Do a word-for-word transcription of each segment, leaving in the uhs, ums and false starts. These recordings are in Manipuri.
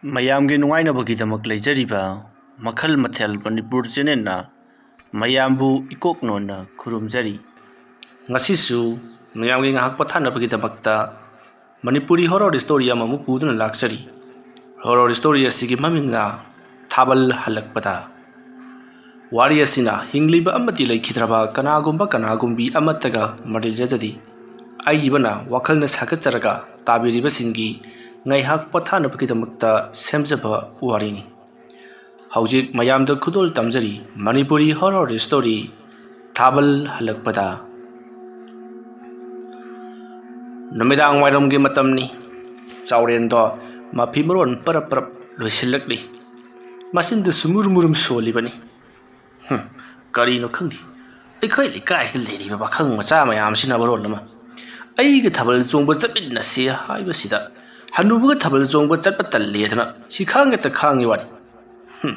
ꯃꯌꯥꯝꯒꯤ ꯅꯨꯡꯉꯥꯏꯅꯕꯒꯤꯗꯃꯛ ꯂꯩꯖꯔꯤꯕ ꯃꯈꯜ ꯃꯊꯦꯜ ꯃꯅꯤꯄꯨꯔ ꯆꯦꯅꯦꯜꯅ ꯃꯌꯥꯝꯕꯨ ꯏꯀꯣꯛ ꯅꯣꯟꯅ ꯈꯨꯔꯨꯝꯖꯔꯤ꯫ ꯉꯁꯤꯁꯨ ꯃꯌꯥꯝꯒꯤ ꯉꯥꯏꯍꯥꯛ ꯄꯣꯊꯥꯅꯕꯒꯤꯗꯃꯛꯇ ꯃꯅꯤꯄꯨꯔꯤ ꯍꯣꯔꯣꯔ ꯁ꯭ꯇꯣꯔꯤ ꯑꯃꯃꯨꯛ ꯄꯨꯗꯨꯅ ꯂꯥꯛꯆꯔꯤ꯫ ꯍꯣꯔꯣꯔ ꯁ꯭ꯇꯣꯔꯤ ꯑꯁꯤꯒꯤ ꯃꯃꯤꯡꯅ ꯊꯥꯕꯜ ꯍꯜꯂꯛꯄꯗ꯫ ꯋꯥꯔꯤ ꯑꯁꯤꯅ ꯍꯤꯡꯂꯤꯕ ꯑꯃꯗꯤ ꯂꯩꯈꯤꯗ꯭ꯔꯕ ꯀꯅꯥꯒꯨꯝꯕ ꯀꯅꯥꯒꯨꯝꯕꯤ ꯑꯃꯠꯇꯒ ꯃꯔꯤ ꯂꯩꯅꯖꯗꯦ꯫ ꯑꯏꯕꯅ ꯋꯥꯈꯜꯅ ꯁꯥꯒꯠꯆꯔꯒ ꯇꯥꯕꯤꯔꯤꯕꯁꯤꯡꯒꯤ ꯉꯥꯏꯍꯥꯛ ꯄꯣꯊꯥꯅꯕꯒꯤꯗꯃꯛꯇ ꯁꯦꯝꯖꯕ ꯋꯥꯔꯤꯅꯤ꯫ ꯍꯧꯖꯤꯛ ꯃꯌꯥꯝꯗ ꯈꯨꯗꯣꯜ ꯇꯝꯖꯔꯤ ꯃꯅꯤꯄꯨꯔꯤ ꯍꯣꯔꯣꯔ ꯁ꯭ꯇꯣꯔꯤ ꯊꯥꯕꯜ ꯍꯜꯂꯛꯄꯗ꯫ ꯅꯨꯃꯤꯗꯥꯡ ꯋꯥꯏꯔꯝꯒꯤ ꯃꯇꯝꯅꯤ꯫ ꯆꯥꯎꯔꯦꯟꯗꯣ ꯃꯐꯤ ꯃꯔꯣꯟ ꯄꯔꯞ ꯄꯔꯞ ꯂꯣꯏꯁꯤꯜꯂꯛꯂꯤ꯫ ꯃꯆꯤꯟꯗꯨ ꯁꯨꯃꯨꯔ ꯃꯨꯔꯨꯝ ꯁꯣꯜꯂꯤꯕꯅꯤ꯫ ꯍꯨꯝ, ꯀꯔꯤꯅꯣ ꯈꯪꯗꯦ, ꯑꯩꯈꯣꯏ ꯂꯩꯀꯥꯏꯁꯤꯗ ꯂꯩꯔꯤꯕ ꯄꯥꯈꯪ ꯃꯆꯥ ꯃꯌꯥꯝꯁꯤꯅ ꯃꯔꯣꯜ ꯑꯃ ꯑꯩꯒ ꯊꯥꯕꯜ ꯆꯣꯡꯕ ꯆꯠꯃꯤꯟꯅꯁꯤ ꯍꯥꯏꯕꯁꯤꯗ ꯍꯅꯨꯕꯒ ꯊꯥꯕꯜ ꯆꯣꯡꯕ ꯆꯠꯄ ꯇꯜꯂꯦꯗꯅ ꯁꯤ ꯈꯥꯡ ꯍꯦꯛꯇ ꯈꯥꯡꯉꯤ ꯋꯥꯅꯤ꯫ ꯍꯨꯝ,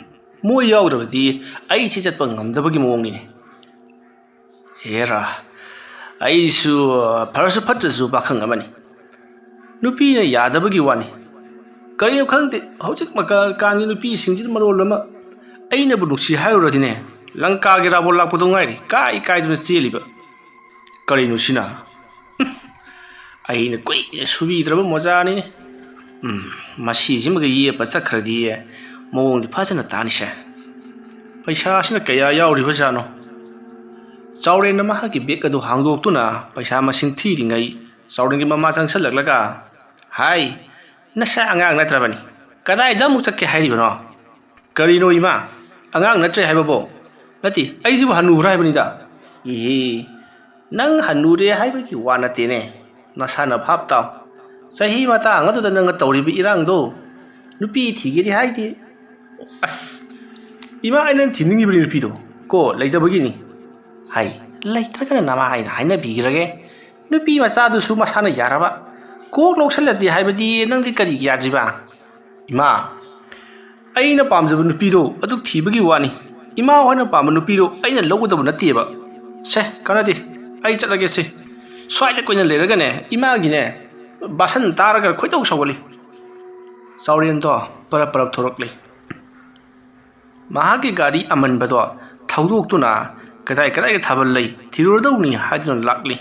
ꯃꯣꯏ ꯌꯥꯎꯗ꯭ꯔꯕꯗꯤ ꯑꯩꯁꯦ ꯆꯠꯄ ꯉꯝꯗꯕꯒꯤ ꯃꯑꯣꯡꯅꯤꯅꯦ꯫ ꯍꯦꯔꯥ, ꯑꯩꯁꯨ ꯐꯔꯁꯨ ꯐꯠꯇ꯭ꯔꯁꯨ ꯄꯥꯈꯪ ꯑꯃꯅꯤ꯫ ꯅꯨꯄꯤꯅ ꯌꯥꯗꯕꯒꯤ ꯋꯥꯅꯤ꯫ ꯀꯔꯤꯅꯣ ꯈꯪꯗꯦ, ꯍꯧꯖꯤꯛ ꯃꯀꯥꯟꯒꯤ ꯅꯨꯄꯤꯁꯤꯡꯁꯤꯅ ꯃꯔꯣꯜ ꯑꯃ ꯑꯩꯅꯕꯨ ꯅꯨꯡꯁꯤ ꯍꯥꯏꯔꯨꯔꯗꯤꯅꯦ, ꯂꯪꯀꯥꯒꯤ ꯔꯥꯕꯣꯟ ꯂꯥꯛꯄꯗꯣ ꯉꯥꯏꯔꯦ ꯀꯥꯏ ꯀꯥꯏꯗꯨꯅ ꯆꯦꯜꯂꯤꯕ꯫ ꯀꯔꯤꯅꯣ ꯁꯤꯅ? ꯑꯩꯅ ꯀꯨꯏꯅ ꯁꯨꯕꯤꯗ꯭ꯔꯕ ꯃꯣꯖꯥꯅꯤꯅꯦ꯫ ꯎꯝ, ꯃꯁꯤꯁꯤꯃꯒ ꯌꯦꯞꯄ ꯆꯠꯈ꯭ꯔꯗꯤ ꯃꯑꯣꯡꯗꯤ ꯐꯖꯅ ꯇꯥꯅꯤꯁꯦ꯫ ꯄꯩꯁꯥꯁꯤꯅ ꯀꯌꯥ ꯌꯥꯎꯔꯤꯕꯖꯥꯠꯅꯣ? ꯆꯥꯎꯔꯦꯟꯅ ꯃꯍꯥꯛꯀꯤ ꯕꯦꯒ ꯑꯗꯨ ꯍꯥꯡꯗꯣꯛꯇꯨꯅ ꯄꯩꯁꯥ ꯃꯁꯤꯡ ꯊꯤꯔꯤꯉꯩ ꯆꯥꯎꯔꯦꯟꯒꯤ ꯃꯃꯥ ꯆꯪꯁꯜꯂꯛꯂꯒ, "ꯍꯥꯏ, ꯅꯁꯥ ꯑꯉꯥꯡ ꯅꯠꯇ꯭ꯔꯕꯅꯤ, ꯀꯗꯥꯏꯗ ꯑꯃꯨꯛ ꯆꯠꯀꯦ ꯍꯥꯏꯔꯤꯕꯅꯣ?" "ꯀꯔꯤꯅꯣ ꯏꯃꯥ? ꯑꯉꯥꯡ ꯅꯠꯇ꯭ꯔꯦ ꯍꯥꯏꯕꯕꯣ?" "ꯅꯠꯇꯦ, ꯑꯩꯁꯤꯕꯨ ꯍꯟꯅꯨꯕ꯭ꯔꯥ ꯍꯥꯏꯕꯅꯤꯗ?" "ꯏꯍꯦ, ꯅꯪ ꯍꯟꯅꯨꯔꯦ ꯍꯥꯏꯕꯒꯤ ꯋꯥ ꯅꯠꯇꯦꯅꯦ, ꯅꯁꯥꯅ ꯚꯥꯞ ꯇꯥꯎ꯫ ꯆꯍꯤ ꯃꯇꯥꯡ ꯑꯗꯨꯗ ꯅꯪꯅ ꯇꯧꯔꯤꯕ ꯏꯔꯥꯡꯗꯣ, ꯅꯨꯄꯤ ꯊꯤꯒꯦꯗꯤ ꯍꯥꯏꯗꯦ꯫ ꯑꯁ, ꯏꯃꯥ, ꯑꯩꯅ ꯊꯤꯅꯤꯡꯉꯤꯕꯅꯤ ꯅꯨꯄꯤꯗꯣ, ꯀꯣ, ꯂꯩꯇꯕꯒꯤꯅꯤ꯫ ꯍꯥꯏ, ꯂꯩꯇ꯭ꯔꯒꯅ ꯅꯃꯥ ꯑꯩꯅ ꯍꯥꯏꯅꯕꯤꯈ꯭ꯔꯒꯦ꯫ ꯅꯨꯄꯤ ꯃꯆꯥꯗꯨꯁꯨ ꯃꯁꯥꯅ ꯌꯥꯔꯕ꯫ ꯀꯣꯛ ꯂꯧꯁꯜꯂꯗꯤ ꯍꯥꯏꯕꯗꯤ ꯅꯪꯗꯤ ꯀꯔꯤꯒꯤ ꯌꯥꯗ꯭ꯔꯤꯕ?" "ꯏꯃꯥ, ꯑꯩꯅ ꯄꯥꯝꯖꯕ ꯅꯨꯄꯤꯗꯣ ꯑꯗꯨ ꯊꯤꯕꯒꯤ ꯋꯥꯅꯤ꯫ ꯏꯃꯥ ꯍꯣꯏꯅ ꯄꯥꯝꯕ ꯅꯨꯄꯤꯗꯣ ꯑꯩꯅ ꯂꯧꯒꯗꯕ ꯅꯠꯇꯦꯕ꯫ ꯁꯦ, ꯀꯥꯟꯅꯗꯦ, ꯑꯩ ꯆꯠꯂꯒꯦ ꯁꯦ꯫ ꯁ꯭ꯋꯥꯏꯗ ꯀꯨꯏꯅ ꯂꯩꯔꯒꯅꯦ, ꯏꯃꯥꯒꯤꯅꯦ, ꯕꯥꯁꯟ ꯇꯥꯔꯒ ꯈꯣꯏꯗꯧ ꯁꯥꯎꯒꯠꯂꯤ꯫" ꯆꯥꯎꯔꯦꯟꯗꯣ ꯄꯔꯞ ꯄꯔꯞ ꯊꯣꯔꯛꯂꯤ꯫ ꯃꯍꯥꯛꯀꯤ ꯒꯥꯔꯤ ꯑꯃꯟꯕꯗꯣ ꯊꯧꯗꯣꯛꯇꯨꯅ ꯀꯗꯥꯏ ꯀꯗꯥꯏꯗ ꯊꯥꯕꯜ ꯂꯩ ꯊꯤꯔꯨꯔꯗꯧꯅꯤ ꯍꯥꯏꯗꯨꯅ ꯂꯥꯛꯂꯤ꯫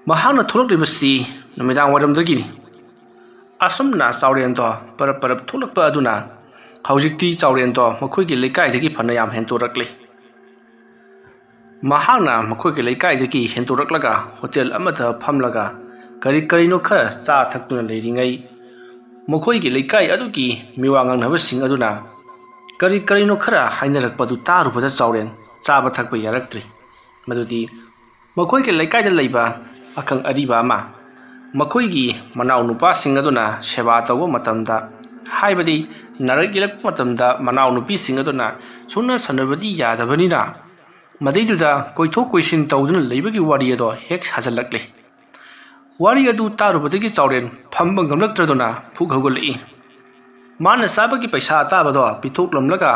ꯃꯍꯥꯛꯅ ꯊꯣꯛꯂꯛꯂꯤꯕꯁꯤ ꯅꯨꯃꯤꯗꯥꯡ ꯋꯥꯏꯔꯝꯗꯒꯤꯅꯤ꯫ ꯑꯁꯨꯝꯅ ꯆꯥꯎꯔꯦꯟꯗꯣ ꯄꯔꯞ ꯄꯔꯞ ꯊꯣꯛꯂꯛꯄ ꯑꯗꯨꯅ ꯍꯧꯖꯤꯛꯇꯤ ꯆꯥꯎꯔꯦꯟꯗꯣ ꯃꯈꯣꯏꯒꯤ ꯂꯩꯀꯥꯏꯗꯒꯤ ꯐꯅꯌꯥꯝ ꯍꯦꯟꯇꯣꯔꯛꯂꯤ꯫ ꯃꯍꯥꯛꯅ ꯃꯈꯣꯏꯒꯤ ꯂꯩꯀꯥꯏꯗꯒꯤ ꯍꯦꯟꯗꯣꯔꯛꯂꯒ ꯍꯣꯇꯦꯜ ꯑꯃꯗ ꯐꯝꯂꯒ ꯀꯔꯤ ꯀꯔꯤꯅꯣ ꯈꯔ ꯆꯥ ꯊꯛꯇꯨꯅ ꯂꯩꯔꯤꯉꯩ, ꯃꯈꯣꯏꯒꯤ ꯂꯩꯀꯥꯏ ꯑꯗꯨꯒꯤ ꯃꯤꯋꯥ ꯉꯥꯡꯅꯕꯁꯤꯡ ꯑꯗꯨꯅ ꯀꯔꯤ ꯀꯔꯤꯅꯣ ꯈꯔ ꯍꯥꯏꯅꯔꯛꯄꯗꯨ ꯇꯥꯔꯨꯕꯗ ꯆꯥꯎꯔꯦꯟ ꯆꯥꯕ ꯊꯛꯄ ꯌꯥꯔꯛꯇ꯭ꯔꯤ꯫ ꯃꯗꯨꯗꯤ ꯃꯈꯣꯏꯒꯤ ꯂꯩꯀꯥꯏꯗ ꯂꯩꯕ ꯑꯈꯪ ꯑꯔꯤꯕ ꯑꯃ ꯃꯈꯣꯏꯒꯤ ꯃꯅꯥꯎ ꯅꯨꯄꯥꯁꯤꯡ ꯑꯗꯨꯅ ꯁꯦꯕꯥ ꯇꯧꯕ ꯃꯇꯝꯗ, ꯍꯥꯏꯕꯗꯤ ꯅꯥꯔꯛ ꯌꯦꯛꯂꯛꯄ ꯃꯇꯝꯗ ꯃꯅꯥꯎ ꯅꯨꯄꯤꯁꯤꯡ ꯑꯗꯨꯅ ꯁꯨꯅ ꯁꯥꯟꯅꯕꯗꯤ ꯌꯥꯗꯕꯅꯤꯅ, ꯃꯗꯩꯗꯨꯗ ꯀꯣꯏꯊꯣꯛ ꯀꯣꯏꯁꯤꯟ ꯇꯧꯗꯨꯅ ꯂꯩꯕꯒꯤ ꯋꯥꯔꯤ ꯑꯗꯣ ꯍꯦꯛ ꯁꯥꯖꯜꯂꯛꯂꯦ꯫ ꯋꯥꯔꯤ ꯑꯗꯨ ꯇꯥꯔꯨꯕꯗꯒꯤ ꯆꯥꯎꯔꯦꯟ ꯐꯝꯕ ꯉꯝꯂꯛꯇ꯭ꯔꯗꯨꯅ ꯐꯨꯛ ꯍꯧꯒꯠꯂꯛꯏ꯫ ꯃꯥꯅ ꯆꯥꯕꯒꯤ ꯄꯩꯁꯥ ꯑꯇꯥꯕꯗꯣ ꯄꯤꯊꯣꯛꯂꯝꯂꯒ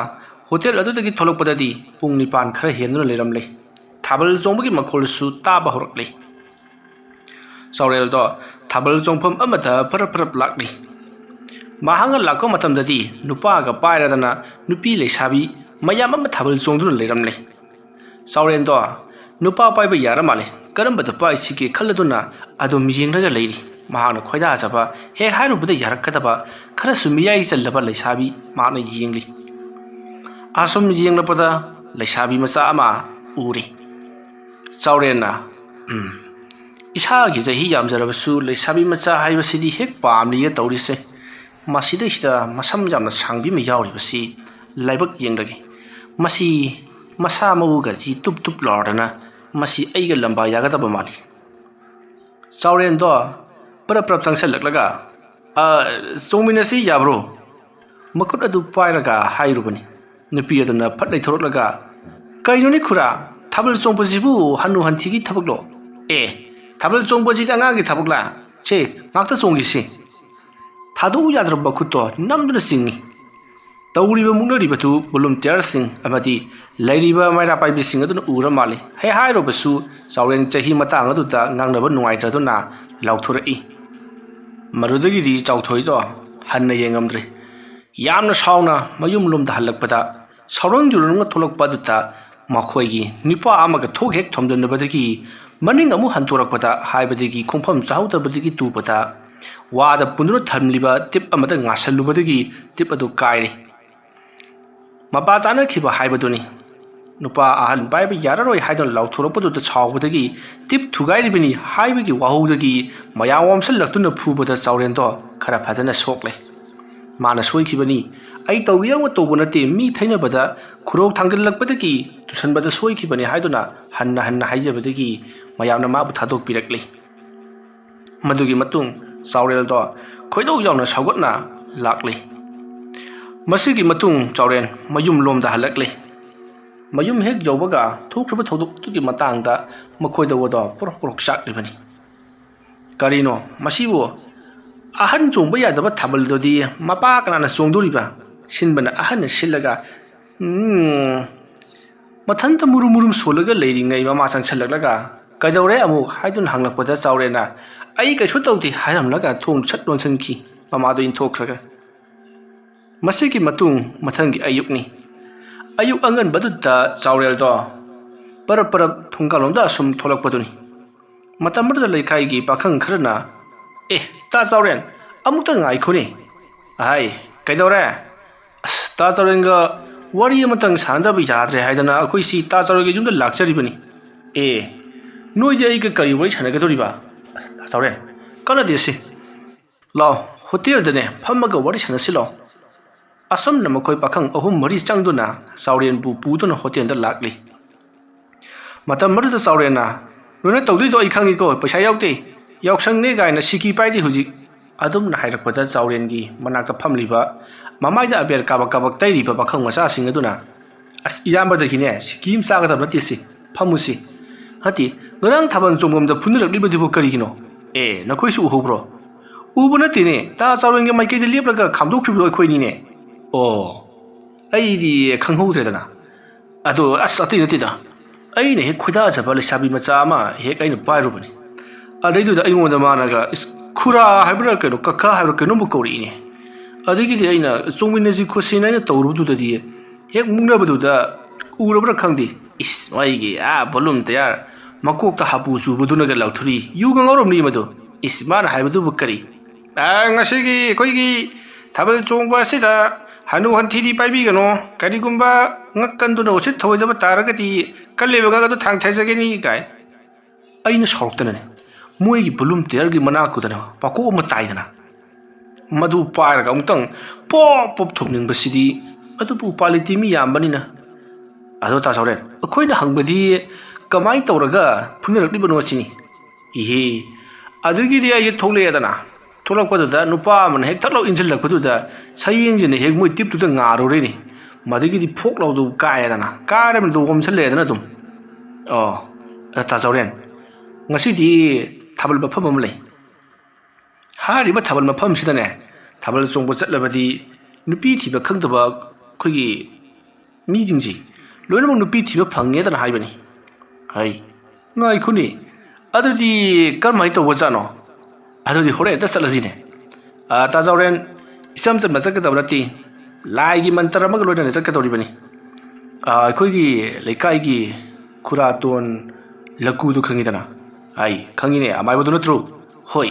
ꯍꯣꯇꯦꯜ ꯑꯗꯨꯗꯒꯤ ꯊꯣꯛꯂꯛꯄꯗꯗꯤ ꯄꯨꯡ ꯅꯤꯄꯥꯟ ꯈꯔ ꯍꯦꯟꯗꯨꯅ ꯂꯩꯔꯝꯂꯦ꯫ ꯊꯥꯕꯜ ꯆꯣꯡꯕꯒꯤ ꯃꯈꯣꯜꯁꯨ ꯇꯥꯕ ꯍꯧꯔꯛꯂꯦ꯫ ꯆꯥꯎꯔꯦꯜꯗꯣ ꯊꯥꯕꯜ ꯆꯣꯡꯐꯝ ꯑꯃꯗ ꯐꯔꯞ ꯐꯔꯞ ꯂꯥꯛꯂꯤ꯫ ꯃꯍꯥꯛꯅ ꯂꯥꯛꯄ ꯃꯇꯝꯗꯗꯤ ꯅꯨꯄꯥꯒ ꯄꯥꯏꯔꯗꯅ ꯅꯨꯄꯤ ꯂꯩꯁꯥꯕꯤ ꯃꯌꯥꯝ ꯑꯃ ꯊꯥꯕꯜ ꯆꯣꯡꯗꯨꯅ ꯂꯩꯔꯝꯂꯦ꯫ ꯆꯥꯎꯔꯦꯟꯗꯣ ꯅꯨꯄꯥ ꯄꯥꯏꯕ ꯌꯥꯔ ꯃꯥꯜꯂꯦ, ꯀꯔꯝꯕꯗ ꯄꯥꯏꯁꯤꯒꯦ ꯈꯜꯂꯗꯨꯅ ꯑꯗꯨꯝ ꯌꯦꯡꯂꯒ ꯂꯩꯔꯤ꯫ ꯃꯍꯥꯛꯅ ꯈꯣꯏꯗꯥꯖꯕ ꯍꯦꯛ ꯍꯥꯏꯔꯨꯕꯗ ꯌꯥꯔꯛꯀꯗꯕ ꯈꯔꯁꯨ ꯃꯤꯌꯥꯏ ꯆꯜꯂꯕ ꯂꯩꯁꯥꯕꯤ ꯃꯍꯥꯛꯅ ꯌꯦꯡꯂꯤ꯫ ꯑꯁꯨꯝ ꯌꯦꯡꯂꯛꯄꯗ ꯂꯩꯁꯥꯕꯤ ꯃꯆꯥ ꯑꯃ ꯎꯔꯦ꯫ ꯆꯥꯎꯔꯦꯟꯅ, "ꯎꯝ, ꯏꯁꯥꯒꯤ ꯆꯍꯤ ꯌꯥꯝꯖꯔꯕꯁꯨ ꯂꯩꯁꯥꯕꯤ ꯃꯆꯥ ꯍꯥꯏꯕꯁꯤꯗꯤ ꯍꯦꯛ ꯄꯥꯝꯂꯤꯌꯦ ꯇꯧꯔꯤꯁꯦ꯫ ꯃꯁꯤꯗꯩꯁꯤꯗ ꯃꯁꯝ ꯌꯥꯝꯅ ꯁꯥꯡꯕꯤ ꯑꯃ ꯌꯥꯎꯔꯤꯕꯁꯤ ꯂꯥꯏꯕꯛ ꯌꯦꯡꯂꯒꯦ꯫ ꯃꯁꯤ ꯃꯁꯥ ꯃꯎꯒꯁꯤ ꯇꯨꯞ ꯇꯨꯞ ꯂꯥꯎꯔꯗꯅ ꯃꯁꯤ ꯑꯩꯒ ꯂꯝꯕꯥ ꯌꯥꯒꯗꯕ ꯃꯥꯜꯂꯤ꯫" ꯆꯥꯎꯔꯦꯟꯗꯣ ꯄꯔꯞ ꯄꯔꯞ ꯆꯪꯁꯜꯂꯛꯂꯒ, "ꯑ, ꯆꯣꯡꯃꯤꯟꯅꯁꯤ ꯌꯥꯕ꯭ꯔꯣ?" ꯃꯈꯨꯠ ꯑꯗꯨ ꯄꯥꯏꯔꯒ ꯍꯥꯏꯔꯨꯕꯅꯤ꯫ ꯅꯨꯄꯤ ꯑꯗꯨꯅ ꯐꯠ ꯂꯩꯊꯣꯔꯛꯂꯒ, "ꯀꯩꯅꯣꯅꯦ ꯈꯨꯔꯥ, ꯊꯥꯕꯜ ꯆꯣꯡꯕꯁꯤꯕꯨ ꯍꯅꯨ ꯍꯟꯊꯤꯒꯤ ꯊꯕꯛꯂꯣ? ꯑꯦ, ꯊꯥꯕꯜ ꯆꯣꯡꯕꯁꯤꯗꯤ ꯑꯉꯥꯡꯒꯤ ꯊꯕꯛꯂꯥ? ꯁꯦ, ꯉꯥꯛꯇ ꯆꯣꯡꯈꯤꯁꯤ꯫" ꯊꯥꯗꯣꯛꯎ ꯌꯥꯗ꯭ꯔꯕ ꯃꯈꯨꯠꯇꯣ ꯅꯝꯗꯨꯅ ꯆꯤꯡꯏ꯫ ꯇꯧꯔꯤꯕ ꯃꯨꯛꯅꯔꯤꯕꯗꯨ ꯚꯣꯂꯨꯟꯇꯤꯌꯔꯁꯤꯡ ꯑꯃꯗꯤ ꯂꯩꯔꯤꯕ ꯃꯩꯔꯥ ꯄꯥꯏꯕꯤꯁꯤꯡ ꯑꯗꯨꯅ ꯎꯔ ꯃꯥꯜꯂꯤ꯫ ꯍꯦꯛ ꯍꯥꯏꯔꯨꯕꯁꯨ ꯆꯥꯎꯔꯦꯟ ꯆꯍꯤ ꯃꯇꯥꯡ ꯑꯗꯨꯗ ꯉꯥꯡꯅꯕ ꯅꯨꯡꯉꯥꯏꯇꯗꯨꯅ ꯂꯥꯎꯊꯣꯔꯛꯏ꯫ ꯃꯗꯨꯗꯒꯤꯗꯤ ꯆꯥꯎꯊꯣꯏꯗꯣ ꯍꯟꯅ ꯌꯦꯡꯉꯝꯗ꯭ꯔꯦ꯫ ꯌꯥꯝꯅ ꯁꯥꯎꯅ ꯃꯌꯨꯝ ꯂꯣꯝꯗ ꯍꯜꯂꯛꯄꯗ, ꯁꯥꯎꯔꯪ ꯖꯨꯔꯪꯒ ꯊꯣꯛꯂꯛꯄ ꯑꯗꯨꯗ ꯃꯈꯣꯏꯒꯤ ꯅꯨꯄꯥ ꯑꯃꯒ ꯊꯣꯛ ꯍꯦꯛ ꯊꯣꯝꯖꯤꯟꯅꯕꯗꯒꯤ, ꯃꯅꯤꯡ ꯑꯃꯨꯛ ꯍꯟꯗꯣꯔꯛꯄꯗ, ꯍꯥꯏꯕꯗꯒꯤ ꯈꯣꯡꯐꯝ ꯆꯥꯍꯧꯗꯕꯗꯒꯤ ꯇꯨꯕꯗ, ꯋꯥꯗ ꯄꯨꯟꯗꯨꯅ ꯊꯝꯂꯤꯕ ꯇꯤꯞ ꯑꯃꯗ ꯉꯥꯁꯜꯂꯨꯕꯗꯒꯤ ꯇꯤꯞ ꯑꯗꯨ ꯀꯥꯏꯔꯦ꯫ ꯃꯄꯥ ꯆꯥꯅꯈꯤꯕ ꯍꯥꯏꯕꯗꯨꯅꯤ꯫ ꯅꯨꯄꯥ ꯑꯍꯟ ꯄꯥꯏꯕ ꯌꯥꯔꯔꯣꯏ ꯍꯥꯏꯗꯨꯅ ꯂꯥꯎꯊꯣꯔꯛꯄꯗꯨꯗ ꯁꯥꯎꯕꯗꯒꯤ ꯇꯤꯞ ꯊꯨꯒꯥꯏꯔꯤꯕꯅꯤ ꯍꯥꯏꯕꯒꯤ ꯋꯥꯍꯧꯗꯒꯤ ꯃꯌꯥꯝ ꯑꯣꯝꯁꯤꯜꯂꯛꯇꯨꯅ ꯐꯨꯕꯗ ꯆꯥꯎꯔꯦꯟꯗꯣ ꯈꯔ ꯐꯖꯅ ꯁꯣꯛꯂꯦ꯫ ꯃꯥꯅ ꯁꯣꯏꯈꯤꯕꯅꯤ, ꯑꯩ ꯇꯧꯒꯦ ꯌꯥꯎꯅ ꯇꯧꯕ ꯅꯠꯇꯦ, ꯃꯤ ꯊꯩꯅꯕꯗ ꯈꯨꯔꯧ ꯊꯥꯡꯒꯠꯂꯛꯄꯗꯒꯤ ꯇꯨꯁꯟꯕꯗ ꯁꯣꯏꯈꯤꯕꯅꯤ ꯍꯥꯏꯗꯨꯅ ꯍꯟꯅ ꯍꯟꯅ ꯍꯥꯏꯖꯕꯗꯒꯤ ꯃꯌꯥꯝꯅ ꯃꯥꯕꯨ ꯊꯥꯗꯣꯛꯄꯤꯔꯛꯂꯤ꯫ ꯃꯗꯨꯒꯤ ꯃꯇꯨꯡ ꯆꯥꯎꯔꯦꯜꯗꯣ ꯈꯣꯏꯗꯧ ꯌꯥꯎꯅ ꯁꯧꯒꯠꯅ ꯂꯥꯛꯂꯤ꯫ ꯃꯁꯤꯒꯤ ꯃꯇꯨꯡ ꯆꯥꯎꯔꯦꯟ ꯃꯌꯨꯝ ꯂꯣꯝꯗ ꯍꯜꯂꯛꯂꯤ꯫ ꯃꯌꯨꯝ ꯍꯦꯛ ꯌꯧꯕꯒ ꯊꯣꯛꯈ꯭ꯔꯤꯕ ꯊꯧꯗꯣꯛꯇꯨꯒꯤ ꯃꯇꯥꯡꯗ ꯃꯈꯣꯏꯗ ꯋꯥꯗꯣ ꯄꯨꯔꯛ ꯄꯨꯔꯛ ꯆꯥꯛꯂꯤꯕꯅꯤ꯫ ꯀꯔꯤꯅꯣ ꯃꯁꯤꯕꯨ? ꯑꯍꯟ ꯆꯣꯡꯕ ꯌꯥꯗꯕ ꯊꯥꯕꯜꯗꯨꯗꯤ ꯃꯄꯥ ꯀꯅꯥꯅ ꯆꯣꯡꯗꯣꯔꯤꯕ? ꯁꯤꯟꯕꯅ ꯑꯍꯟꯅ ꯁꯤꯜꯂꯒ, ꯎꯝ, ꯃꯊꯟꯇ ꯃꯨꯔꯨꯝ ꯃꯨꯔꯨꯝ ꯁꯣꯜꯂꯒ ꯂꯩꯔꯤꯉꯩ ꯃꯃꯥ ꯆꯪꯁꯜꯂꯛꯂꯒ, "ꯀꯩꯗꯧꯔꯦ ꯑꯃꯨꯛ?" ꯍꯥꯏꯗꯨꯅ ꯍꯪꯂꯛꯄꯗ ꯆꯥꯎꯔꯦꯟꯅ, "ꯑꯩ ꯀꯩꯁꯨ ꯇꯧꯗꯦ" ꯍꯥꯏꯔꯝꯂꯒ ꯊꯣꯡ ꯁꯠ ꯂꯣꯟꯁꯤꯟꯈꯤ꯫ ꯃꯃꯥꯗꯣ ꯏꯟꯊꯣꯛꯈ꯭ꯔꯒ꯫ ꯃꯁꯤꯒꯤ ꯃꯇꯨꯡ ꯃꯊꯪꯒꯤ ꯑꯌꯨꯛꯅꯤ꯫ ꯑꯌꯨꯛ ꯑꯉꯟꯕꯗꯨꯗ ꯆꯥꯎꯔꯦꯜꯗꯣ ꯄꯔꯞ ꯄꯔꯞ ꯊꯣꯡꯒꯥꯜꯂꯣꯝꯗ ꯑꯁꯨꯝ ꯊꯣꯛꯂꯛꯄꯗꯨꯅꯤ꯫ ꯃꯇꯝ ꯑꯗꯨꯗ ꯂꯩꯀꯥꯏꯒꯤ ꯄꯥꯈꯪ ꯈꯔꯅ, "ꯑꯦ, ꯇꯥ ꯆꯥꯎꯔꯦꯟ, ꯑꯃꯨꯛꯇ ꯉꯥꯏꯈꯣꯅꯦ"꯫ "ꯑꯍꯥꯏ, ꯀꯩꯗꯧꯔꯦ?" "ꯑꯁ, ꯇꯥ ꯆꯥꯎꯔꯦꯟꯒ ꯋꯥꯔꯤ ꯑꯃꯇꯪ ꯁꯥꯟꯅꯗꯕ ꯌꯥꯗ꯭ꯔꯦ ꯍꯥꯏꯗꯅ ꯑꯩꯈꯣꯏꯁꯤ ꯇꯥ ꯆꯥꯎꯔꯦꯟꯒꯤ ꯌꯨꯝꯗ ꯂꯥꯛꯆꯔꯤꯕꯅꯤ"꯫ "ꯑꯦ, ꯅꯣꯏꯗꯤ ꯑꯩꯒ ꯀꯔꯤ ꯋꯥꯔꯤ ꯁꯥꯟꯅꯒꯗꯧꯔꯤꯕ?" "ꯑꯁ, ꯇꯥ ꯆꯥꯎꯔꯦꯟ, ꯀꯥꯟꯅꯗꯦ ꯁꯤ꯫ ꯂꯥꯛꯑꯣ, ꯍꯣꯇꯦꯜꯗꯅꯦ ꯐꯝꯃꯒ ꯋꯥꯔꯤ ꯁꯥꯟꯅꯁꯤ ꯂꯥꯛꯑꯣ"꯫ ꯑꯁꯨꯝꯅ ꯃꯈꯣꯏ ꯄꯥꯈꯪ ꯑꯍꯨꯝ ꯃꯔꯤ ꯆꯪꯗꯨꯅ ꯆꯥꯎꯔꯦꯟꯕꯨ ꯄꯨꯗꯨꯅ ꯍꯣꯇꯦꯜꯗ ꯂꯥꯛꯂꯤ꯫ ꯃꯇꯝ ꯑꯗꯨꯗ ꯆꯥꯎꯔꯦꯟꯅ, "ꯅꯣꯏꯅ ꯇꯧꯗꯣꯏꯗꯣ ꯑꯩ ꯈꯪꯉꯤꯀꯣ, ꯄꯩꯁꯥ ꯌꯥꯎꯗꯦ, ꯌꯥꯎꯁꯪꯅꯦ ꯀꯥꯏꯅ ꯁꯤꯀꯤ ꯄꯥꯏꯗꯦ ꯍꯧꯖꯤꯛ"꯫ ꯑꯗꯨꯝꯅ ꯍꯥꯏꯔꯛꯄꯗ ꯆꯥꯎꯔꯦꯟꯒꯤ ꯃꯅꯥꯛꯇ ꯐꯝꯂꯤꯕ, ꯃꯃꯥꯏꯗ ꯑꯕꯦꯔ ꯀꯥꯕꯛ ꯀꯥꯕꯛ ꯇꯩꯔꯤꯕ ꯄꯥꯈꯪ ꯃꯆꯥꯁꯤꯡ ꯑꯗꯨꯅ, "ꯑꯁ, ꯏꯌꯥꯝꯕꯗꯒꯤꯅꯦ ꯁꯤꯀꯤ ꯑꯃ ꯆꯥꯒꯗꯕ ꯅꯠꯇꯦ ꯁꯤ, ꯐꯝꯃꯨꯁꯤ"꯫ "ꯅꯠꯇꯦ, ꯉꯔꯥꯡ ꯊꯥꯕꯜ ꯆꯣꯡꯐꯝꯗ ꯐꯨꯅꯔꯛꯂꯤꯕꯗꯨꯕꯨ ꯀꯔꯤꯒꯤꯅꯣ? ꯑꯦ, ꯅꯈꯣꯏꯁꯨ ꯎꯍꯧꯕ꯭ꯔꯣ?" "ꯎꯕ ꯅꯠꯇꯦꯅꯦ, ꯇꯥ ꯆꯥꯎꯔꯦꯟꯒꯤ ꯃꯥꯏꯀꯩꯗ ꯂꯦꯞꯂꯒ ꯈꯥꯝꯗꯣꯛꯈ꯭ꯔꯤꯕꯗꯣ ꯑꯩꯈꯣꯏꯅꯤꯅꯦ"꯫ "ꯑꯣ, ꯑꯩꯗꯤ ꯈꯪꯍꯧꯗ꯭ꯔꯦꯗꯅ"꯫ "ꯑꯗꯣ ꯑꯁ, ꯑꯇꯩ ꯅꯠꯇꯦꯗ, ꯑꯩꯅ ꯍꯦꯛ ꯈꯣꯏꯗꯥꯖꯕ ꯂꯩꯁꯥꯕꯤ ꯃꯆꯥ ꯑꯃ ꯍꯦꯛ ꯑꯩꯅ ꯄꯥꯏꯔꯨꯕꯅꯤ꯫ ꯑꯗꯩꯗꯨꯗ ꯑꯩꯉꯣꯟꯗ ꯃꯥꯅꯒ ꯏꯁ-, ꯈꯨꯔꯥ ꯍꯥꯏꯕ꯭ꯔꯥ ꯀꯩꯅꯣ, ꯀꯀꯥ ꯍꯥꯏꯕ꯭ꯔꯥ, ꯀꯩꯅꯣꯝꯕꯨ ꯀꯧꯔꯛꯏꯅꯦ꯫ ꯑꯗꯒꯤꯗꯤ ꯑꯩꯅ ꯆꯣꯡꯃꯤꯟꯅꯁꯤ ꯈꯣꯠꯁꯤꯅ ꯑꯩꯅ ꯇꯧꯔꯨꯕꯗꯨꯗꯗꯤ ꯍꯦꯛ ꯃꯨꯛꯅꯕꯗꯨꯗ ꯎꯔꯕ꯭ꯔꯥ ꯈꯪꯗꯦ, ꯏꯁ, ꯃꯩꯒꯤ ꯑꯥ ꯕꯣꯂꯨꯝ ꯇꯌꯥꯔ ꯃꯀꯣꯛꯇ ꯍꯥꯄꯨ ꯆꯨꯕꯗꯨꯅꯒ ꯂꯥꯎꯊꯣꯔꯤ, ꯌꯨꯒ ꯉꯥꯎꯔꯝꯅꯤ ꯃꯗꯨ꯫ ꯏꯁ, ꯃꯥꯅ ꯍꯥꯏꯕꯗꯨꯕꯨ ꯀꯔꯤ? "ꯑꯥ, ꯉꯁꯤꯒꯤ ꯑꯩꯈꯣꯏꯒꯤ ꯊꯥꯕꯜ ꯆꯣꯡꯕ ꯑꯁꯤꯗ ꯍꯅꯨ ꯍꯟꯊꯤꯗꯤ ꯄꯥꯏꯕꯤꯒꯅꯣ, ꯀꯔꯤꯒꯨꯝꯕ ꯉꯛꯀꯟꯗꯨꯅ ꯎꯁꯤꯠ ꯊꯑꯣꯏꯗꯕ ꯇꯥꯔꯒꯗꯤ ꯀꯜꯂꯤꯕ ꯉꯛ ꯑꯗꯨ ꯊꯥꯡ ꯊꯥꯖꯒꯅꯤ" ꯀꯥꯏ꯫ ꯑꯩꯅ ꯁꯥꯎꯔꯛꯇꯅꯅꯦ, ꯃꯣꯏꯒꯤ ꯕꯣꯂꯨꯝ ꯇꯌꯥꯔꯒꯤ ꯃꯅꯥꯛꯇꯨꯗꯅꯦ ꯄꯥꯀꯣꯛ ꯑꯃ ꯇꯥꯏꯗꯅ, ꯃꯗꯨ ꯄꯥꯏꯔꯒ ꯑꯃꯨꯛꯇꯪ ꯄꯣꯞ ꯄꯣꯞ ꯊꯣꯝꯅꯤꯡꯕꯁꯤꯗꯤ꯫ ꯑꯗꯨꯕꯨ ꯎꯄꯥꯏ ꯂꯩꯇꯦ, ꯃꯤ ꯌꯥꯝꯕꯅꯤꯅ꯫ ꯑꯗꯣ ꯇꯥ ꯆꯥꯎꯔꯦꯟ, ꯑꯩꯈꯣꯏꯅ ꯍꯪꯕꯗꯤ ꯀꯃꯥꯏꯅ ꯇꯧꯔꯒ ꯐꯨꯅꯔꯛꯂꯤꯕꯅꯣ ꯁꯤꯅꯤ꯫ ꯏꯍꯦ, ꯑꯗꯨꯒꯤꯗꯤ ꯑꯩꯁꯦ ꯊꯣꯛꯂꯛꯑꯦꯗꯅ, ꯊꯣꯛꯂꯛꯄꯗꯨꯗ ꯅꯨꯄꯥ ꯑꯃꯅ ꯍꯦꯛ ꯊꯛ ꯂꯥꯎ ꯏꯟꯁꯤꯜꯂꯛꯄꯗꯨꯗ ꯁꯌꯦꯡꯁꯤꯅ ꯍꯦꯛ ꯃꯣꯏ ꯇꯤꯞꯇꯨꯗ ꯉꯥꯔꯨꯔꯦꯅꯦ꯫ ꯃꯗꯨꯒꯤꯗꯤ ꯐꯣꯛ ꯂꯥꯎꯗꯨ ꯀꯥꯏꯌꯦꯗꯅ, ꯀꯥꯔꯕꯅꯤꯗꯨ ꯑꯣꯝꯁꯤꯜꯂꯛꯑꯦꯗꯅ ꯑꯗꯨꯝ꯫ ꯑꯣ, ꯑ, ꯇꯥ ꯆꯥꯎꯔꯦꯟ, ꯉꯁꯤꯗꯤ ꯊꯥꯕꯜ ꯃꯐꯝ ꯑꯃ ꯂꯩ꯫ ꯍꯥꯏꯔꯤꯕ ꯊꯥꯕꯜ ꯃꯐꯝꯁꯤꯗꯅꯦ, ꯊꯥꯕꯜ ꯆꯣꯡꯕ ꯆꯠꯂꯕꯗꯤ ꯅꯨꯄꯤ ꯊꯤꯕ ꯈꯪꯗꯕ ꯑꯩꯈꯣꯏꯒꯤ ꯃꯤꯁꯤꯡꯁꯤ ꯂꯣꯏꯅꯃꯛ ꯅꯨꯄꯤ ꯊꯤꯕ ꯐꯪꯉꯦꯗꯅ ꯍꯥꯏꯕꯅꯤ꯫ ꯍꯩ, ꯉꯥꯏꯈꯣꯅꯦ, ꯑꯗꯨꯗꯤ ꯀꯔꯝꯍꯥꯏꯅ ꯇꯧꯕꯖꯥꯠꯅꯣ? ꯑꯗꯨꯗꯤ ꯍꯣꯔꯦꯟ ꯍꯦꯛꯇ ꯆꯠꯂꯁꯤꯅꯦ꯫ ꯑ, ꯇꯥ ꯆꯥꯎꯔꯦꯟ, ꯏꯆꯝ ꯆꯝꯅ ꯆꯠꯀꯗꯕ ꯅꯠꯇꯦ, ꯂꯥꯏꯒꯤ ꯃꯟꯇꯔ ꯑꯃꯒ ꯂꯣꯏꯅꯅ ꯆꯠꯀꯗꯧꯔꯤꯕꯅꯤ꯫ ꯑ, ꯑꯩꯈꯣꯏꯒꯤ ꯂꯩꯀꯥꯏꯒꯤ ꯈꯨꯔꯥꯇꯣꯟ ꯂꯀꯨꯗꯨ ꯈꯪꯉꯤꯗꯅ? ꯑꯩ ꯈꯪꯉꯤꯅꯦ, ꯑꯃꯥꯏꯕꯗꯨ ꯅꯠꯇ꯭ꯔꯣ? ꯍꯣꯏ,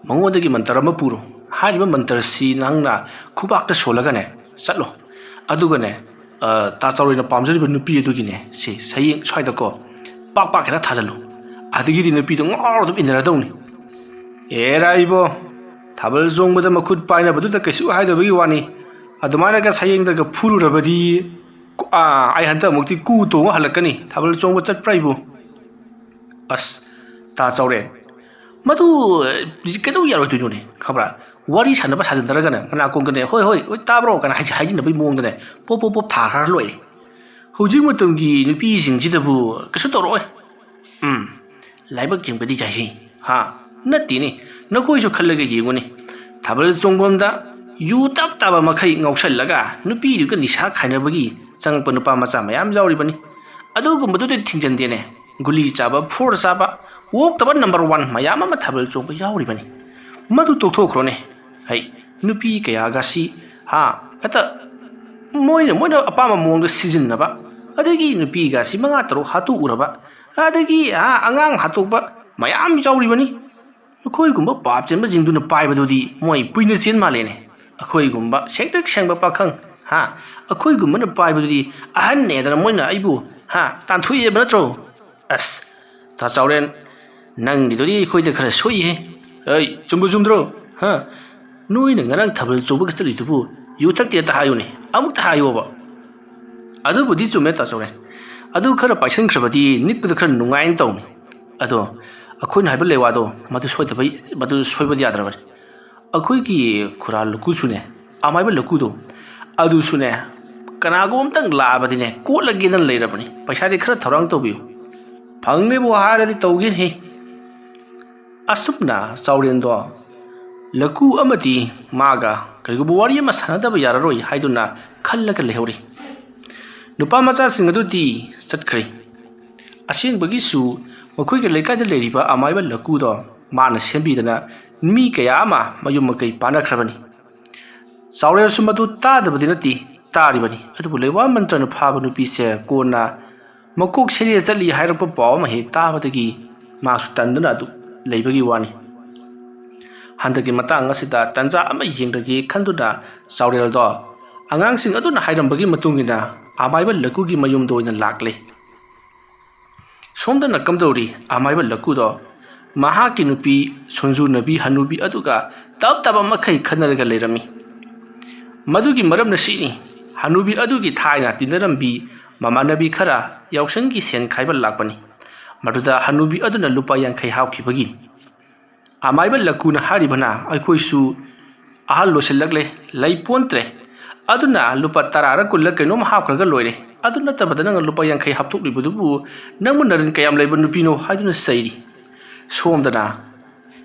ꯃꯉꯣꯟꯗꯒꯤ ꯃꯟꯇꯔ ꯑꯃ ꯄꯨꯔꯣ꯫ ꯍꯥꯏꯔꯤꯕ ꯃꯟꯇꯔꯁꯤ ꯅꯪꯅ ꯈꯨꯕꯥꯛꯇ ꯁꯣꯜꯂꯒꯅꯦ ꯆꯠꯂꯣ꯫ ꯑꯗꯨꯒꯅꯦ, ꯑ, ꯇꯥ ꯆꯥꯎꯔꯦꯟꯅ ꯄꯥꯝꯖꯔꯤꯕ ꯅꯨꯄꯤ ꯑꯗꯨꯒꯤꯅꯦ, ꯁꯤ ꯁꯌꯦꯡ ꯁ꯭ꯋꯥꯏꯗꯀꯣ ꯄꯥꯛ ꯄꯥꯛ ꯈꯤꯇꯪ ꯊꯥꯖꯤꯜꯂꯨ꯫ ꯑꯗꯒꯤꯗꯤ ꯅꯨꯄꯤꯗꯣ ꯉꯥꯎꯔ ꯑꯗꯨꯝ ꯏꯟꯅꯔꯗꯧꯅꯤ꯫ ꯑꯦꯔꯥ ꯏꯕꯣ, ꯊꯥꯕꯜ ꯆꯣꯡꯕꯗ ꯃꯈꯨꯠ ꯄꯥꯏꯅꯕꯗꯨꯗ ꯀꯩꯁꯨ ꯍꯥꯏꯗꯕꯒꯤ ꯋꯥꯅꯤ꯫ ꯑꯗꯨꯃꯥꯏꯅꯒ ꯁꯌꯦꯡꯗꯒ ꯐꯨꯔꯨꯔꯕꯗꯤ, ꯑꯥ, ꯑꯩ ꯍꯟꯗꯛ ꯑꯃꯨꯛꯇꯤ ꯀꯨ ꯇꯣꯡꯉ ꯍꯜꯂꯛꯀꯅꯤ꯫ ꯊꯥꯕꯜ ꯆꯣꯡꯕ ꯆꯠꯄ꯭ꯔꯥ ꯑꯩꯕꯨ? ꯑꯁ, ꯇꯥ ꯆꯥꯎꯔꯦꯟ, ꯃꯗꯨ, ꯑ, ꯀꯩꯗꯧ ꯌꯥꯔꯣꯏꯗꯣꯏꯅꯣꯅꯦ, ꯈꯪꯕ꯭ꯔꯥ? ꯋꯥꯔꯤ ꯁꯥꯟꯅꯕ ꯁꯥꯖꯟꯅꯔꯒꯅꯦ, ꯃꯅꯥꯀꯣꯡꯗꯅꯦ, "ꯍꯣꯏ, ꯍꯣꯏ, ꯍꯣꯏ, ꯇꯥꯕ꯭ꯔꯣ?" ꯀꯥꯏꯅ ꯍꯥꯏꯖ-, ꯍꯥꯏꯖꯤꯟꯅꯕꯒꯤ ꯃꯑꯣꯡꯗꯅꯦ, ꯄꯣꯞ, ꯄꯣꯞ, ꯄꯣꯞ ꯊꯥꯈ꯭ꯔ ꯂꯣꯏꯔꯦ꯫ ꯍꯧꯖꯤꯛ ꯃꯇꯝꯒꯤ ꯅꯨꯄꯤꯁꯤꯡꯁꯤꯗꯕꯨ ꯀꯩꯁꯨ ꯇꯧꯔꯛꯑꯣꯏ꯫ ꯎꯝ, ꯂꯥꯏꯕꯛ ꯆꯤꯡꯕꯗꯤ ꯌꯥꯏꯍꯦ꯫ ꯍꯥ? ꯅꯠꯇꯦꯅꯦ, ꯅꯈꯣꯏꯁꯨ ꯈꯜꯂꯒ ꯌꯦꯡꯉꯨꯅꯦ꯫ ꯊꯥꯕꯜ ꯆꯣꯡꯐꯝꯗ ꯌꯨ ꯇꯞ ꯇꯥꯕ ꯃꯈꯩ ꯉꯥꯎꯁꯜꯂꯒ ꯅꯨꯄꯤꯗꯨꯒ ꯅꯤꯁꯥ ꯈꯥꯏꯅꯕꯒꯤ ꯆꯪꯉꯛꯄ ꯅꯨꯄꯥ ꯃꯆꯥ ꯃꯌꯥꯝ ꯌꯥꯎꯔꯤꯕꯅꯤ꯫ ꯑꯗꯨꯒꯨꯝꯕꯗꯨꯗꯤ ꯊꯤꯡꯖꯤꯟꯗꯦꯅꯦ꯫ ꯒꯨꯂꯤ ꯆꯥꯕ, ꯐꯣꯔ ꯆꯥꯕ, ꯑꯣꯛꯇꯕ ꯅꯝꯕꯔ ꯋꯥꯟ ꯃꯌꯥꯝ ꯑꯃ ꯊꯥꯕꯜ ꯆꯣꯡꯕ ꯌꯥꯎꯔꯤꯕꯅꯤ꯫ ꯃꯗꯨ ꯇꯣꯛꯊꯣꯛꯈ꯭ꯔꯣꯅꯦ꯫ ꯍꯩ, ꯅꯨꯄꯤ ꯀꯌꯥꯒꯁꯤ, ꯍꯥ, ꯍꯦꯛꯇ ꯃꯣꯏꯅ, ꯃꯣꯏꯅ ꯑꯄꯥꯝꯕ ꯃꯑꯣꯡꯗ ꯁꯤꯖꯤꯟꯅꯕ, ꯑꯗꯒꯤ ꯅꯨꯄꯤꯒꯁꯤ ꯃꯉꯥ ꯇꯔꯨꯛ ꯍꯥꯠꯇꯣꯛꯎꯔꯕ, ꯑꯗꯒꯤ, ꯍꯥ, ꯑꯉꯥꯡ ꯍꯥꯠꯇꯣꯛꯄ ꯃꯌꯥꯝ ꯌꯥꯎꯔꯤꯕꯅꯤ꯫ ꯅꯈꯣꯏꯒꯨꯝꯕ ꯄꯥꯞ ꯆꯦꯟꯕꯁꯤꯡꯗꯨꯅ ꯄꯥꯏꯕꯗꯨꯗꯤ ꯃꯣꯏ ꯄꯨꯏꯅ ꯆꯦꯟ ꯃꯥꯜꯂꯦꯅꯦ꯫ ꯑꯩꯈꯣꯏꯒꯨꯝꯕ ꯁꯦꯡꯇ꯭ꯔꯤꯛ ꯁꯦꯡꯕ ꯄꯥꯈꯪ, ꯍꯥ, ꯑꯩꯈꯣꯏꯒꯨꯝꯕꯅ ꯄꯥꯏꯕꯗꯨꯗꯤ ꯑꯍꯟꯅꯦꯗꯅ ꯃꯣꯏꯅ ꯑꯩꯕꯨ, ꯍꯥ, ꯇꯥꯟꯊꯣꯛꯑꯦꯕ ꯅꯠꯇ꯭ꯔꯣ? ꯑꯁ, ꯇꯥ ꯆꯥꯎꯔꯦꯟ, ꯅꯪꯒꯤꯗꯨꯗꯤ ꯑꯩꯈꯣꯏꯗ ꯈꯔ ꯁꯣꯛꯏꯍꯦ꯫ ꯑꯩ, ꯆꯨꯝꯕꯨ ꯆꯨꯝꯗ꯭ꯔꯣ? ꯍꯥ? ꯅꯣꯏꯅ ꯉꯔꯥꯡ ꯊꯥꯕꯜ ꯆꯣꯡꯕꯒ ꯆꯠꯂꯤꯗꯨꯕꯨ ꯌꯨ ꯊꯛꯇꯦ ꯑꯝꯇ ꯍꯥꯏꯌꯨꯅꯦ, ꯑꯃꯨꯛꯇ ꯍꯥꯏꯌꯣꯕ꯫ ꯑꯗꯨꯕꯨꯗꯤ ꯆꯨꯝꯃꯦ, ꯇꯥ ꯆꯥꯎꯔꯦꯟ꯫ ꯑꯗꯨ ꯈꯔ ꯄꯥꯏꯁꯟꯈ꯭ꯔꯕꯗꯤ ꯅꯤꯛꯄꯗ ꯈꯔ ꯅꯨꯡꯉꯥꯏꯅ ꯇꯧꯅꯤ꯫ ꯑꯗꯣ ꯑꯩꯈꯣꯏꯅ ꯍꯥꯏꯕ ꯂꯩꯋꯥꯗꯣ ꯃꯗꯨ ꯁꯣꯏꯗꯕ, ꯃꯗꯨ ꯁꯣꯏꯕꯗꯤ ꯌꯥꯗ꯭ꯔꯕꯅꯤ꯫ ꯑꯩꯈꯣꯏꯒꯤ ꯈꯨꯔꯥ ꯂꯨꯀꯨꯁꯨꯅꯦ, ꯑꯃꯥꯏꯕ ꯂꯀꯨꯗꯣ, ꯑꯗꯨꯁꯨꯅꯦ, ꯀꯅꯥꯒꯨꯝꯕ ꯑꯝꯇꯪ ꯂꯥꯛꯑꯕꯗꯤꯅꯦ, ꯀꯣꯠꯂꯒꯦꯗꯅ ꯂꯩꯔꯕꯅꯤ꯫ ꯄꯩꯁꯥꯗꯤ ꯈꯔ ꯊꯧꯔꯥꯡ ꯇꯧꯕꯤꯌꯨ꯫ ꯐꯪꯅꯤꯕꯨ ꯍꯥꯏꯔꯗꯤ ꯇꯧꯒꯦꯅꯦ꯫ ꯑꯁꯨꯝꯅ ꯆꯥꯎꯔꯦꯟꯗꯣ ꯂꯀꯨ ꯑꯃꯗꯤ ꯃꯥꯒ ꯀꯔꯤꯒꯨꯝꯕ ꯋꯥꯔꯤ ꯑꯃ ꯁꯥꯟꯅꯗꯕ ꯌꯥꯔꯔꯣꯏ ꯍꯥꯏꯗꯨꯅ ꯈꯜꯂꯒ ꯂꯩꯍꯧꯔꯤ꯫ ꯅꯨꯄꯥ ꯃꯆꯥꯁꯤꯡ ꯑꯗꯨꯗꯤ ꯆꯠꯈ꯭ꯔꯦ꯫ ꯑꯁꯦꯡꯕꯒꯤꯁꯨ ꯃꯈꯣꯏꯒꯤ ꯂꯩꯀꯥꯏꯗ ꯂꯩꯔꯤꯕ ꯑꯃꯥꯏꯕ ꯂꯀꯨꯗꯣ ꯃꯥꯅ ꯁꯦꯝꯕꯤꯗꯅ ꯃꯤ ꯀꯌꯥ ꯑꯃ ꯃꯌꯨꯝ ꯃꯀꯩ ꯄꯥꯟꯅꯈ꯭ꯔꯕꯅꯤ꯫ ꯆꯥꯎꯔꯦꯜꯁꯨ ꯃꯗꯨ ꯇꯥꯗꯕꯗꯤ ꯅꯠꯇꯦ, ꯇꯥꯔꯤꯕꯅꯤ꯫ ꯑꯗꯨꯕꯨ ꯂꯩꯋꯥ ꯃꯟꯇ꯭ꯔꯅ ꯐꯥꯕ ꯅꯨꯄꯤꯁꯦ ꯀꯣꯟꯅ ꯃꯀꯣꯛ ꯁꯦꯔꯤꯌ ꯆꯠꯂꯤ ꯍꯥꯏꯔꯛꯄ ꯄꯥꯎ ꯑꯃ ꯍꯦꯛ ꯇꯥꯕꯗꯒꯤ ꯃꯥꯁꯨ ꯇꯟꯗꯨꯅ ꯑꯗꯨ ꯂꯩꯕꯒꯤ ꯋꯥꯅꯤ꯫ ꯍꯟꯗꯛꯀꯤ ꯃꯇꯥꯡ ꯑꯁꯤꯗ ꯇꯟꯖꯥ ꯑꯃ ꯌꯦꯡꯂꯒꯦ ꯈꯟꯗꯨꯅ ꯆꯥꯎꯔꯦꯜꯗꯣ ꯑꯉꯥꯡꯁꯤꯡ ꯑꯗꯨꯅ ꯍꯥꯏꯔꯝꯕꯒꯤ ꯃꯇꯨꯡ ꯏꯟꯅ ꯑꯃꯥꯏꯕ ꯂꯀꯨꯒꯤ ꯃꯌꯨꯝꯗ ꯑꯣꯏꯅ ꯂꯥꯛꯂꯦ꯫ ꯁꯣꯝꯗꯅ ꯀꯝꯗꯧꯔꯤ? ꯑꯃꯥꯏꯕ ꯂꯀꯨꯗꯣ ꯃꯍꯥꯛꯀꯤ ꯅꯨꯄꯤ ꯁꯣꯟꯖꯨꯅꯕꯤ ꯍꯅꯨꯕꯤ ꯑꯗꯨꯒ ꯇꯞ ꯇꯞꯄ ꯃꯈꯩ ꯈꯟꯅꯔꯒ ꯂꯩꯔꯝꯃꯤ꯫ ꯃꯗꯨꯒꯤ ꯃꯔꯝꯅ ꯁꯤꯅꯤ, ꯍꯅꯨꯕꯤ ꯑꯗꯨꯒꯤ ꯊꯥꯏꯅ ꯇꯤꯟꯅꯔꯝꯕꯤ ꯃꯃꯥꯟꯅꯕꯤ ꯈꯔ ꯌꯥꯎꯁꯪꯒꯤ ꯁꯦꯟ ꯈꯥꯏꯕ ꯂꯥꯛꯄꯅꯤ꯫ ꯃꯗꯨꯗ ꯍꯅꯨꯕꯤ ꯑꯗꯨꯅ ꯂꯨꯄꯥ ꯌꯥꯡꯈꯩ ꯍꯥꯞꯈꯤꯕꯒꯤ꯫ ꯑꯃꯥꯏꯕ ꯂꯀꯨꯅ ꯍꯥꯏꯔꯤꯕꯅ, "ꯑꯩꯈꯣꯏꯁꯨ ꯑꯍꯜ ꯂꯣꯏꯁꯤꯜꯂꯛꯂꯦ, ꯂꯩ ꯄꯣꯟꯇ꯭ꯔꯦ, ꯑꯗꯨꯅ ꯂꯨꯄꯥ ꯇꯔꯥꯔ ꯀꯨꯟꯂ ꯀꯩꯅꯣꯝ ꯍꯥꯞꯈ꯭ꯔꯒ ꯂꯣꯏꯔꯦ꯫ ꯑꯗꯨ ꯅꯠꯇꯕꯗ ꯅꯪꯅ ꯂꯨꯄꯥ ꯌꯥꯡꯈꯩ ꯍꯥꯞꯇꯣꯛꯂꯤꯕꯗꯨꯕꯨ ꯅꯪꯕꯨ ꯅꯔꯟ ꯀꯌꯥꯝ ꯂꯩꯕ ꯅꯨꯄꯤꯅꯣ?" ꯍꯥꯏꯗꯨꯅ ꯆꯩꯔꯤ꯫ ꯁꯣꯝꯗꯅ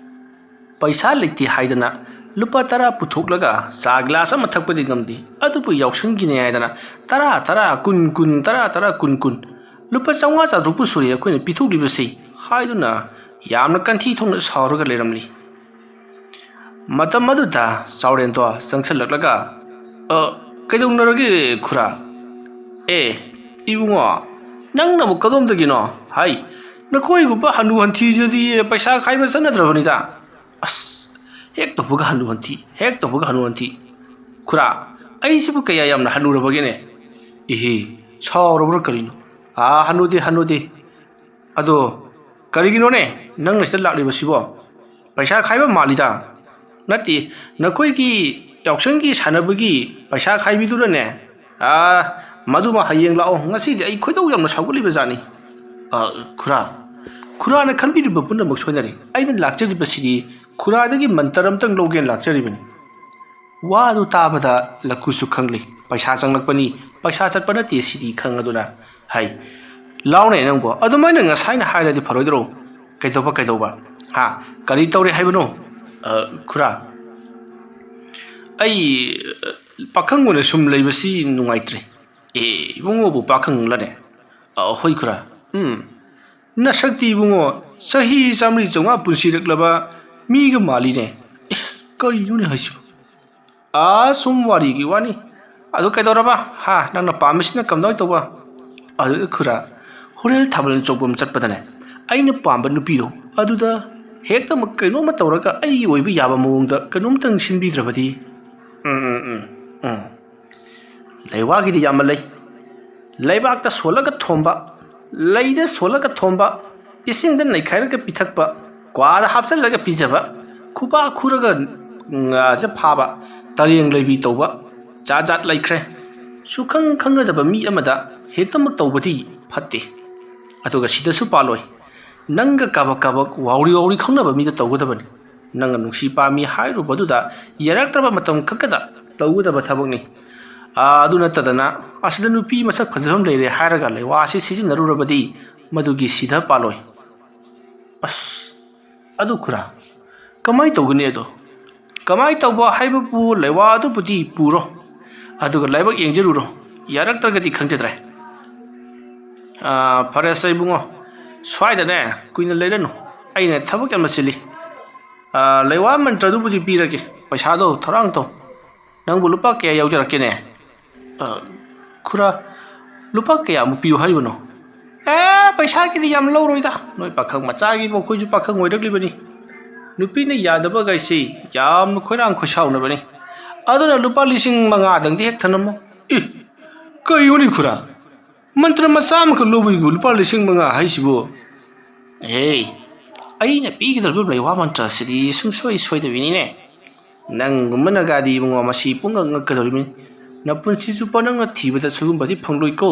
ꯄꯩꯁꯥ ꯂꯩꯇꯦ ꯍꯥꯏꯗꯅ ꯂꯨꯄꯥ ꯇꯔꯥ ꯄꯨꯊꯣꯛꯂꯒ ꯆꯥ ꯒꯤꯂꯥꯁ ꯑꯃ ꯊꯛꯄꯗꯤ ꯉꯝꯗꯦ, ꯑꯗꯨꯕꯨ ꯌꯥꯎꯁꯪꯒꯤꯅꯦ ꯍꯥꯏꯗꯅ ꯇꯔꯥ, ꯇꯔꯥ, ꯀꯨꯟ, ꯀꯨꯟ, ꯇꯔꯥ, ꯇꯔꯥ, ꯀꯨꯟ, ꯀꯨꯟ, ꯂꯨꯄꯥ ꯆꯥꯝꯃꯉꯥ ꯆꯥꯇ꯭ꯔꯨꯛꯄꯨ ꯁꯨꯔꯦ ꯑꯩꯈꯣꯏꯅ ꯄꯤꯊꯣꯛꯂꯤꯕꯁꯤ ꯍꯥꯏꯗꯨꯅ ꯌꯥꯝꯅ ꯀꯟꯊꯤ ꯊꯣꯛꯅ ꯁꯥꯎꯔꯒ ꯂꯩꯔꯝꯂꯤ꯫ ꯃꯇꯝ ꯑꯗꯨꯗ ꯆꯥꯎꯔꯦꯟꯗꯣ ꯆꯪꯁꯜꯂꯛꯂꯒ, "ꯑ, ꯀꯩꯗꯧꯅꯔꯒꯦ ꯈꯨꯔꯥ?" "ꯑꯦ, ꯏꯕꯨꯡꯉꯣ, ꯅꯪꯅꯕꯨ ꯀꯗꯣꯝꯗꯒꯤꯅꯣ? ꯍꯥꯏ, ꯅꯈꯣꯏꯒꯨꯝꯕ ꯍꯅꯨ ꯍꯟꯊꯤꯁꯤꯗꯤ ꯄꯩꯁꯥ ꯈꯥꯏꯕ ꯆꯠꯅꯗ꯭ꯔꯕꯅꯤꯗ꯫ ꯑꯁ, ꯍꯦꯛ ꯇꯧꯕꯒ ꯍꯅꯨ ꯍꯟꯊꯤ, ꯍꯦꯛ ꯇꯧꯕꯒ ꯍꯅꯨ ꯍꯟꯊꯤ꯫ ꯈꯨꯔꯥ, ꯑꯩꯁꯤꯕꯨ ꯀꯌꯥ ꯌꯥꯝꯅ ꯍꯅꯨꯔꯕꯒꯦꯅꯦ?" "ꯏꯍꯦ, ꯁꯥꯎꯔꯕ꯭ꯔꯥ ꯀꯔꯤꯅꯣ? ꯑꯥ, ꯍꯅꯨꯗꯦ, ꯍꯅꯨꯗꯦ꯫ ꯑꯗꯣ ꯀꯔꯤꯒꯤꯅꯣꯅꯦ ꯅꯪꯅ ꯁꯤꯗ ꯂꯥꯛꯂꯤꯕꯁꯤꯕꯣ? ꯄꯩꯁꯥ ꯈꯥꯏꯕ ꯃꯥꯜꯂꯤꯗ꯫ ꯅꯠꯇꯦ, ꯅꯈꯣꯏꯒꯤ ꯌꯥꯎꯁꯪꯒꯤ ꯁꯥꯟꯅꯕꯒꯤ ꯄꯩꯁꯥ ꯈꯥꯏꯕꯤꯗꯨꯅꯅꯦ꯫ ꯑꯥ, ꯃꯗꯨꯃ ꯍꯌꯦꯡ ꯂꯥꯛꯑꯣ꯫ ꯉꯁꯤꯗꯤ ꯑꯩ ꯈꯣꯏꯗꯧ ꯌꯥꯝꯅ ꯁꯥꯎꯒꯠꯂꯤꯕ ꯖꯥꯠꯅꯤ꯫ ꯑ, ꯈꯨꯔꯥ, ꯈꯨꯔꯥꯅ ꯈꯟꯕꯤꯔꯤꯕ ꯄꯨꯝꯅꯃꯛ ꯁꯣꯏꯅꯔꯦ꯫ ꯑꯩꯅ ꯂꯥꯛꯆꯔꯤꯕꯁꯤꯗꯤ ꯈꯨꯔꯥꯗꯒꯤ ꯃꯟꯇꯔ ꯑꯝꯇꯪ ꯂꯧꯒꯦꯅ ꯂꯥꯛꯆꯔꯤꯕꯅꯤ꯫ ꯋꯥ ꯑꯗꯨ ꯇꯥꯕꯗ ꯂꯀꯨꯁꯨ ꯈꯪꯂꯤ꯫ ꯄꯩꯁꯥ ꯆꯪꯂꯛꯄꯅꯤ, ꯄꯩꯁꯥ ꯆꯠꯄ ꯅꯠꯇꯦ ꯁꯤꯗꯤ ꯈꯪꯉꯗꯨꯅ ꯍꯥꯏ꯫ "ꯂꯥꯎꯅꯦ ꯅꯪꯕꯣ, ꯑꯗꯨꯃꯥꯏꯅ ꯉꯁꯥꯏꯅ ꯍꯥꯏꯔꯗꯤ ꯐꯔꯣꯏꯗ꯭ꯔꯣ? ꯀꯩꯗꯧꯕ, ꯀꯩꯗꯧꯕ? ꯍꯥ? ꯀꯔꯤ ꯇꯧꯔꯦ ꯍꯥꯏꯕꯅꯣ?" "ꯑ, ꯈꯨꯔꯥ, ꯑꯩ, ꯑ, ꯄꯥꯈꯪ ꯑꯣꯏꯅ ꯁꯨꯝ ꯂꯩꯕꯁꯤ ꯅꯨꯡꯉꯥꯏꯇ꯭ꯔꯦ꯫" "ꯑꯦ, ꯏꯕꯨꯡꯉꯣꯕꯨ ꯄꯥꯈꯪꯂꯅꯦ?" "ꯑ, ꯍꯣꯏ ꯈꯨꯔꯥ꯫" "ꯎꯝ, ꯅꯁꯛꯇꯤ ꯏꯕꯨꯡꯉꯣ, ꯆꯍꯤ ꯆꯥꯝꯃꯔꯤ ꯆꯥꯝꯃꯉꯥ ꯄꯨꯟꯁꯤꯔꯛꯂꯕ ꯃꯤꯒ ꯃꯥꯜꯂꯤꯅꯦ꯫" "ꯑꯦ, ꯀꯔꯤꯅꯣꯅꯦ ꯍꯥꯏꯁꯤꯕꯣ?" "ꯑꯥ, ꯁꯨꯝ ꯋꯥꯔꯤꯒꯤ ꯋꯥꯅꯤ꯫ ꯑꯗꯨ ꯀꯩꯗꯧꯔꯕ? ꯍꯥ, ꯅꯪꯅ ꯄꯥꯝꯃꯤꯁꯤꯅ ꯀꯝꯗꯧꯅ ꯇꯧꯕ?" "ꯑꯗꯨ ꯈꯨꯔꯥ, ꯍꯣꯔꯦꯟ ꯊꯥꯕꯜ ꯆꯣꯡꯐꯝ ꯆꯠꯄꯗꯅꯦ, ꯑꯩꯅ ꯄꯥꯝꯕ ꯅꯨꯄꯤꯗꯣ ꯑꯗꯨꯗ ꯍꯦꯛꯇꯃꯛ ꯀꯩꯅꯣꯝꯃ ꯇꯧꯔꯒ ꯑꯩꯒꯤ ꯑꯣꯏꯕ ꯌꯥꯕ ꯃꯑꯣꯡꯗ ꯀꯩꯅꯣꯝꯇꯪ ꯁꯤꯟꯕꯤꯗ꯭ꯔꯕꯗꯤ?" "ꯎꯝ, ꯎꯝ, ꯎꯝ, ꯎꯝ꯫ ꯂꯩꯋꯥꯒꯤꯗꯤ ꯌꯥꯝꯅ ꯂꯩ꯫ ꯂꯩꯕꯥꯛꯇ ꯁꯣꯜꯂꯒ ꯊꯣꯝꯕ, ꯂꯩꯗ ꯁꯣꯜꯂꯒ ꯊꯣꯝꯕ, ꯏꯁꯤꯡꯗ ꯅꯩꯈꯥꯏꯔꯒ ꯄꯤꯊꯛꯄ, ꯀ꯭ꯋꯥꯗ ꯍꯥꯞꯆꯤꯜꯂꯒ ꯄꯤꯖꯕ, ꯈꯨꯕꯥꯛ ꯈꯨꯔꯒ ꯉꯥꯁꯦ ꯐꯥꯕ, ꯇꯔꯦꯡ ꯂꯩꯕꯤ ꯇꯧꯕ, ꯖꯥꯠ ꯖꯥꯠ ꯂꯩꯈ꯭ꯔꯦ꯫ ꯁꯨꯈꯪ ꯈꯪꯅꯗꯕ ꯃꯤ ꯑꯃꯗ ꯍꯦꯛꯇꯃꯛ ꯇꯧꯕꯗꯤ ꯐꯠꯇꯦ꯫ ꯑꯗꯨꯒ ꯁꯤꯗꯁꯨ ꯄꯥꯜꯂꯣꯏ꯫ ꯅꯪꯒ ꯀꯥꯕꯛ ꯀꯥꯕꯛ ꯋꯥꯎꯔꯤ ꯋꯥꯎꯔꯤ ꯈꯪꯅꯕ ꯃꯤꯗ ꯇꯧꯒꯗꯕꯅꯤ꯫ ꯅꯪꯅ ꯅꯨꯡꯁꯤ ꯄꯥꯝꯃꯤ ꯍꯥꯏꯔꯨꯕꯗꯨꯗ ꯌꯥꯔꯛꯇ꯭ꯔꯕ ꯃꯇꯝ ꯈꯛꯇꯗ ꯇꯧꯒꯗꯕ ꯊꯕꯛꯅꯤ꯫ ꯑꯥ, ꯑꯗꯨ ꯅꯠꯇꯗꯅ ꯑꯁꯤꯗ ꯅꯨꯄꯤ ꯃꯁꯛ ꯐꯖꯕ ꯑꯃ ꯂꯩꯔꯦ ꯍꯥꯏꯔꯒ ꯂꯩꯋꯥ ꯑꯁꯤ ꯁꯤꯖꯤꯟꯅꯔꯨꯔꯕꯗꯤ ꯃꯗꯨꯒꯤ ꯁꯤꯗ ꯄꯥꯜꯂꯣꯏ꯫" "ꯑꯁ, ꯑꯗꯨ ꯈꯨꯔꯥ, ꯀꯃꯥꯏꯅ ꯇꯧꯒꯅꯤ ꯑꯗꯣ?" "ꯀꯃꯥꯏꯅ ꯇꯧꯕ ꯍꯥꯏꯕꯕꯨ ꯂꯩꯋꯥ ꯑꯗꯨꯕꯨꯗꯤ ꯄꯨꯔꯣ, ꯑꯗꯨꯒ ꯂꯥꯏꯕꯛ ꯌꯦꯡꯖꯔꯨꯔꯣ, ꯌꯥꯔꯛꯇ꯭ꯔꯒꯗꯤ ꯈꯪꯖꯗ꯭ꯔꯦ꯫" "ꯑꯥ, ꯐꯔꯦꯁꯦ ꯏꯕꯨꯡꯉꯣ, ꯁ꯭ꯋꯥꯏꯗꯅꯦ ꯀꯨꯏꯅ ꯂꯩꯔꯅꯨ, ꯑꯩꯅ ꯊꯕꯛ ꯌꯥꯝꯅ ꯆꯤꯜꯂꯤ꯫" "ꯑ, ꯂꯩꯋꯥ ꯃꯟꯇ꯭ꯔꯗꯨꯕꯨꯗꯤ ꯄꯤꯔꯒꯦ, ꯄꯩꯁꯥꯗꯣ ꯊꯧꯔꯥꯡ ꯇꯧ꯫ ꯅꯪꯕꯨ ꯂꯨꯄꯥ ꯀꯌꯥ ꯌꯥꯎꯖꯔꯛꯀꯦꯅꯦ?" "ꯑ, ꯈꯨꯔꯥ, ꯂꯨꯄꯥ ꯀꯌꯥꯃꯨꯛ ꯄꯤꯌꯨ ꯍꯥꯏꯕꯅꯣ?" "ꯑꯦ, ꯄꯩꯁꯥꯒꯤꯗꯤ ꯌꯥꯝ ꯂꯧꯔꯣꯏꯗ, ꯅꯣꯏ ꯄꯥꯈꯪ ꯃꯆꯥꯒꯤꯕꯨ, ꯑꯩꯈꯣꯏꯁꯨ ꯄꯥꯈꯪ ꯑꯣꯏꯔꯛꯂꯤꯕꯅꯤ꯫ ꯅꯨꯄꯤꯅ ꯌꯥꯗꯕꯒꯩꯁꯤ ꯌꯥꯝꯅ ꯈꯣꯏꯔꯥꯡ ꯈꯣꯏꯁꯥꯎꯅꯕꯅꯤ꯫ ꯑꯗꯨꯅ ꯂꯨꯄꯥ ꯂꯤꯁꯤꯡ ꯃꯉꯥꯗꯪꯗꯤ ꯍꯦꯛ ꯊꯅꯝꯃꯣ꯫" "ꯑꯦ, ꯀꯩꯅꯣꯅꯦ ꯈꯨꯔꯥ? ꯃꯟꯇ꯭ꯔ ꯃꯆꯥ ꯑꯃꯈꯛ ꯂꯧꯕꯒꯤꯕꯨ ꯂꯨꯄꯥ ꯂꯤꯁꯤꯡ ꯃꯉꯥ ꯍꯥꯏꯁꯤꯕꯨ?" "ꯑꯦ, ꯑꯩꯅ ꯄꯤꯒꯗꯧꯔꯤꯕ ꯂꯩꯋꯥ ꯃꯟꯇ꯭ꯔꯁꯤꯗꯤ ꯁꯨꯡꯁꯣꯏ ꯁꯣꯏꯗꯕꯤꯅꯤꯅꯦ꯫ ꯅꯪꯒꯨꯝꯕꯅꯒꯗꯤ ꯏꯕꯨꯡꯉꯣ, ꯃꯁꯤ ꯄꯨꯡꯉꯛ ꯉꯛꯀꯗꯧꯔꯤꯕꯅꯤ꯫ ꯅꯄꯨꯟꯁꯤ ꯆꯨꯞꯄ ꯅꯪꯅ ꯊꯤꯕꯗ ꯁꯤꯒꯨꯝꯕꯗꯤ ꯐꯪꯂꯣꯏꯀꯣ꯫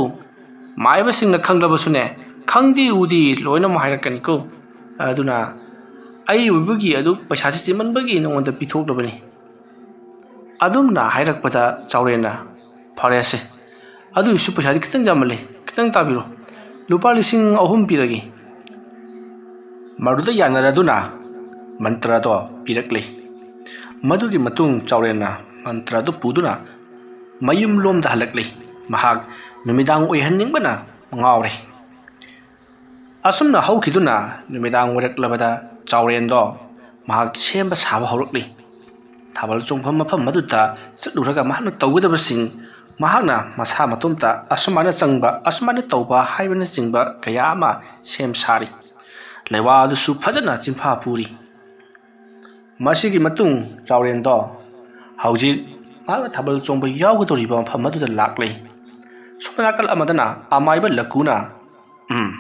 ꯃꯥꯏꯕꯁꯤꯡꯅ ꯈꯪꯂꯕꯁꯨꯅꯦ, ꯈꯪꯗꯦ ꯎꯗꯦ ꯂꯣꯏꯅꯃꯛ ꯍꯥꯏꯔꯛꯀꯅꯤꯀꯣ꯫ ꯑꯗꯨꯅ ꯑꯩ ꯑꯣꯏꯕꯒꯤ ꯑꯗꯨ ꯄꯩꯁꯥꯁꯤ ꯆꯤꯟꯃꯟꯕꯒꯤ ꯅꯉꯣꯟꯗ ꯄꯤꯊꯣꯛꯂꯕꯅꯤ꯫" ꯑꯗꯨꯝꯅ ꯍꯥꯏꯔꯛꯄꯗ ꯆꯥꯎꯔꯦꯟꯅ, "ꯐꯔꯦꯁꯦ, ꯑꯗꯨꯒꯤꯁꯨ ꯄꯩꯁꯥꯗꯤ ꯈꯤꯇꯪ ꯌꯥꯝꯃꯜꯂꯦ, ꯈꯤꯇꯪ ꯇꯥꯕꯤꯔꯣ, ꯂꯨꯄꯥ ꯂꯤꯁꯤꯡ ꯑꯍꯨꯝ ꯄꯤꯔꯒꯦ꯫" ꯃꯗꯨꯗ ꯌꯥꯅꯔꯗꯨꯅ ꯃꯟꯇ꯭ꯔꯗꯣ ꯄꯤꯔꯛꯂꯦ꯫ ꯃꯗꯨꯒꯤ ꯃꯇꯨꯡ ꯆꯥꯎꯔꯦꯟꯅ ꯃꯟꯇ꯭ꯔꯗꯨ ꯄꯨꯗꯨꯅ ꯃꯌꯨꯝ ꯂꯣꯝꯗ ꯍꯜꯂꯛꯂꯦ꯫ ꯃꯍꯥꯛ ꯅꯨꯃꯤꯗꯥꯡ ꯑꯣꯏꯍꯟꯅꯤꯡꯕꯅ ꯉꯥꯎꯔꯦ꯫ ꯑꯁꯨꯝꯅ ꯍꯧꯈꯤꯗꯨꯅ ꯅꯨꯃꯤꯗꯥꯡ ꯑꯣꯏꯔꯛꯂꯕꯗ ꯆꯥꯎꯔꯦꯟꯗꯣ ꯃꯍꯥꯛ ꯁꯦꯝꯕ ꯁꯥꯕ ꯍꯧꯔꯛꯂꯤ꯫ ꯊꯥꯕꯜ ꯆꯣꯡꯐꯝ ꯃꯐꯝ ꯑꯗꯨꯗ ꯆꯠꯂꯨꯔꯒ ꯃꯍꯥꯛꯅ ꯇꯧꯒꯗꯕꯁꯤꯡ, ꯃꯍꯥꯛꯅ ꯃꯁꯥ ꯃꯇꯣꯝꯇ ꯑꯁꯨꯃꯥꯏꯅ ꯆꯪꯕ, ꯑꯁꯨꯃꯥꯏꯅ ꯇꯧꯕ ꯍꯥꯏꯕꯅꯆꯤꯡꯕ ꯀꯌꯥ ꯑꯃ ꯁꯦꯝ ꯁꯥꯔꯤ꯫ ꯂꯩꯋꯥ ꯑꯗꯨꯁꯨ ꯐꯖꯅ ꯆꯤꯟꯐꯥ ꯄꯨꯔꯤ꯫ ꯃꯁꯤꯒꯤ ꯃꯇꯨꯡ ꯆꯥꯎꯔꯦꯟꯗꯣ ꯍꯧꯖꯤꯛ ꯃꯍꯥꯛꯅ ꯊꯥꯕꯜ ꯆꯣꯡꯕ ꯌꯥꯎꯒꯗꯧꯔꯤꯕ ꯃꯐꯝ ꯑꯗꯨꯗ ꯂꯥꯛꯂꯦ꯫ ꯁꯣꯝ ꯅꯥꯀꯜ ꯑꯃꯗꯅ ꯑꯃꯥꯏꯕ ꯂꯀꯨꯅ, "ꯎꯝ,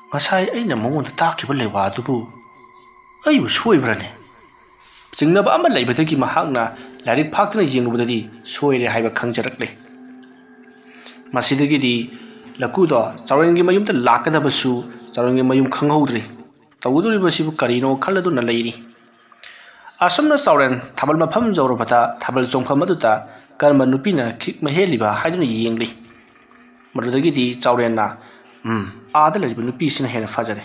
ꯉꯁꯥꯏ ꯑꯩꯅ ꯃꯉꯣꯟꯗ ꯇꯥꯛꯈꯤꯕ ꯂꯩꯋꯥ ꯑꯗꯨꯕꯨ ꯑꯩꯕꯨ ꯁꯣꯏꯕ꯭ꯔꯅꯦ?" ꯆꯤꯡꯅꯕ ꯑꯃ ꯂꯩꯕꯗꯒꯤ ꯃꯍꯥꯛꯅ ꯂꯥꯏꯔꯤꯛ ꯐꯥꯛꯇꯨꯅ ꯌꯦꯡꯂꯨꯕꯗꯗꯤ ꯁꯣꯏꯔꯦ ꯍꯥꯏꯕ ꯈꯪꯖꯔꯛꯂꯦ꯫ ꯃꯁꯤꯗꯒꯤꯗꯤ ꯂꯀꯨꯗꯣ ꯆꯥꯎꯔꯦꯟꯒꯤ ꯃꯌꯨꯝꯗ ꯂꯥꯛꯀꯗꯕꯁꯨ ꯆꯥꯎꯔꯦꯟꯒꯤ ꯃꯌꯨꯝ ꯈꯪꯍꯧꯗ꯭ꯔꯦ꯫ ꯇꯧꯒꯗꯧꯔꯤꯕꯁꯤꯕꯨ ꯀꯔꯤꯅꯣ ꯈꯜꯂꯗꯨꯅ ꯂꯩꯔꯤ꯫ ꯑꯁꯨꯝꯅ ꯆꯥꯎꯔꯦꯟ ꯊꯥꯕꯜ ꯃꯐꯝ ꯌꯧꯔꯕꯗ ꯊꯥꯕꯜ ꯆꯣꯡꯐꯝ ꯑꯗꯨꯗ ꯀꯔꯝꯕ ꯅꯨꯄꯤꯅ ꯈꯤꯛ ꯃꯍꯦꯜꯂꯤꯕ ꯍꯥꯏꯗꯨꯅ ꯌꯦꯡꯂꯤ꯫ ꯃꯗꯨꯗꯒꯤꯗꯤ ꯆꯥꯎꯔꯦꯟꯅ, "ꯎꯝ, ꯑꯥꯗ ꯂꯩꯔꯤꯕ ꯅꯨꯄꯤꯁꯤꯅ ꯍꯦꯟꯅ ꯐꯖꯔꯦ꯫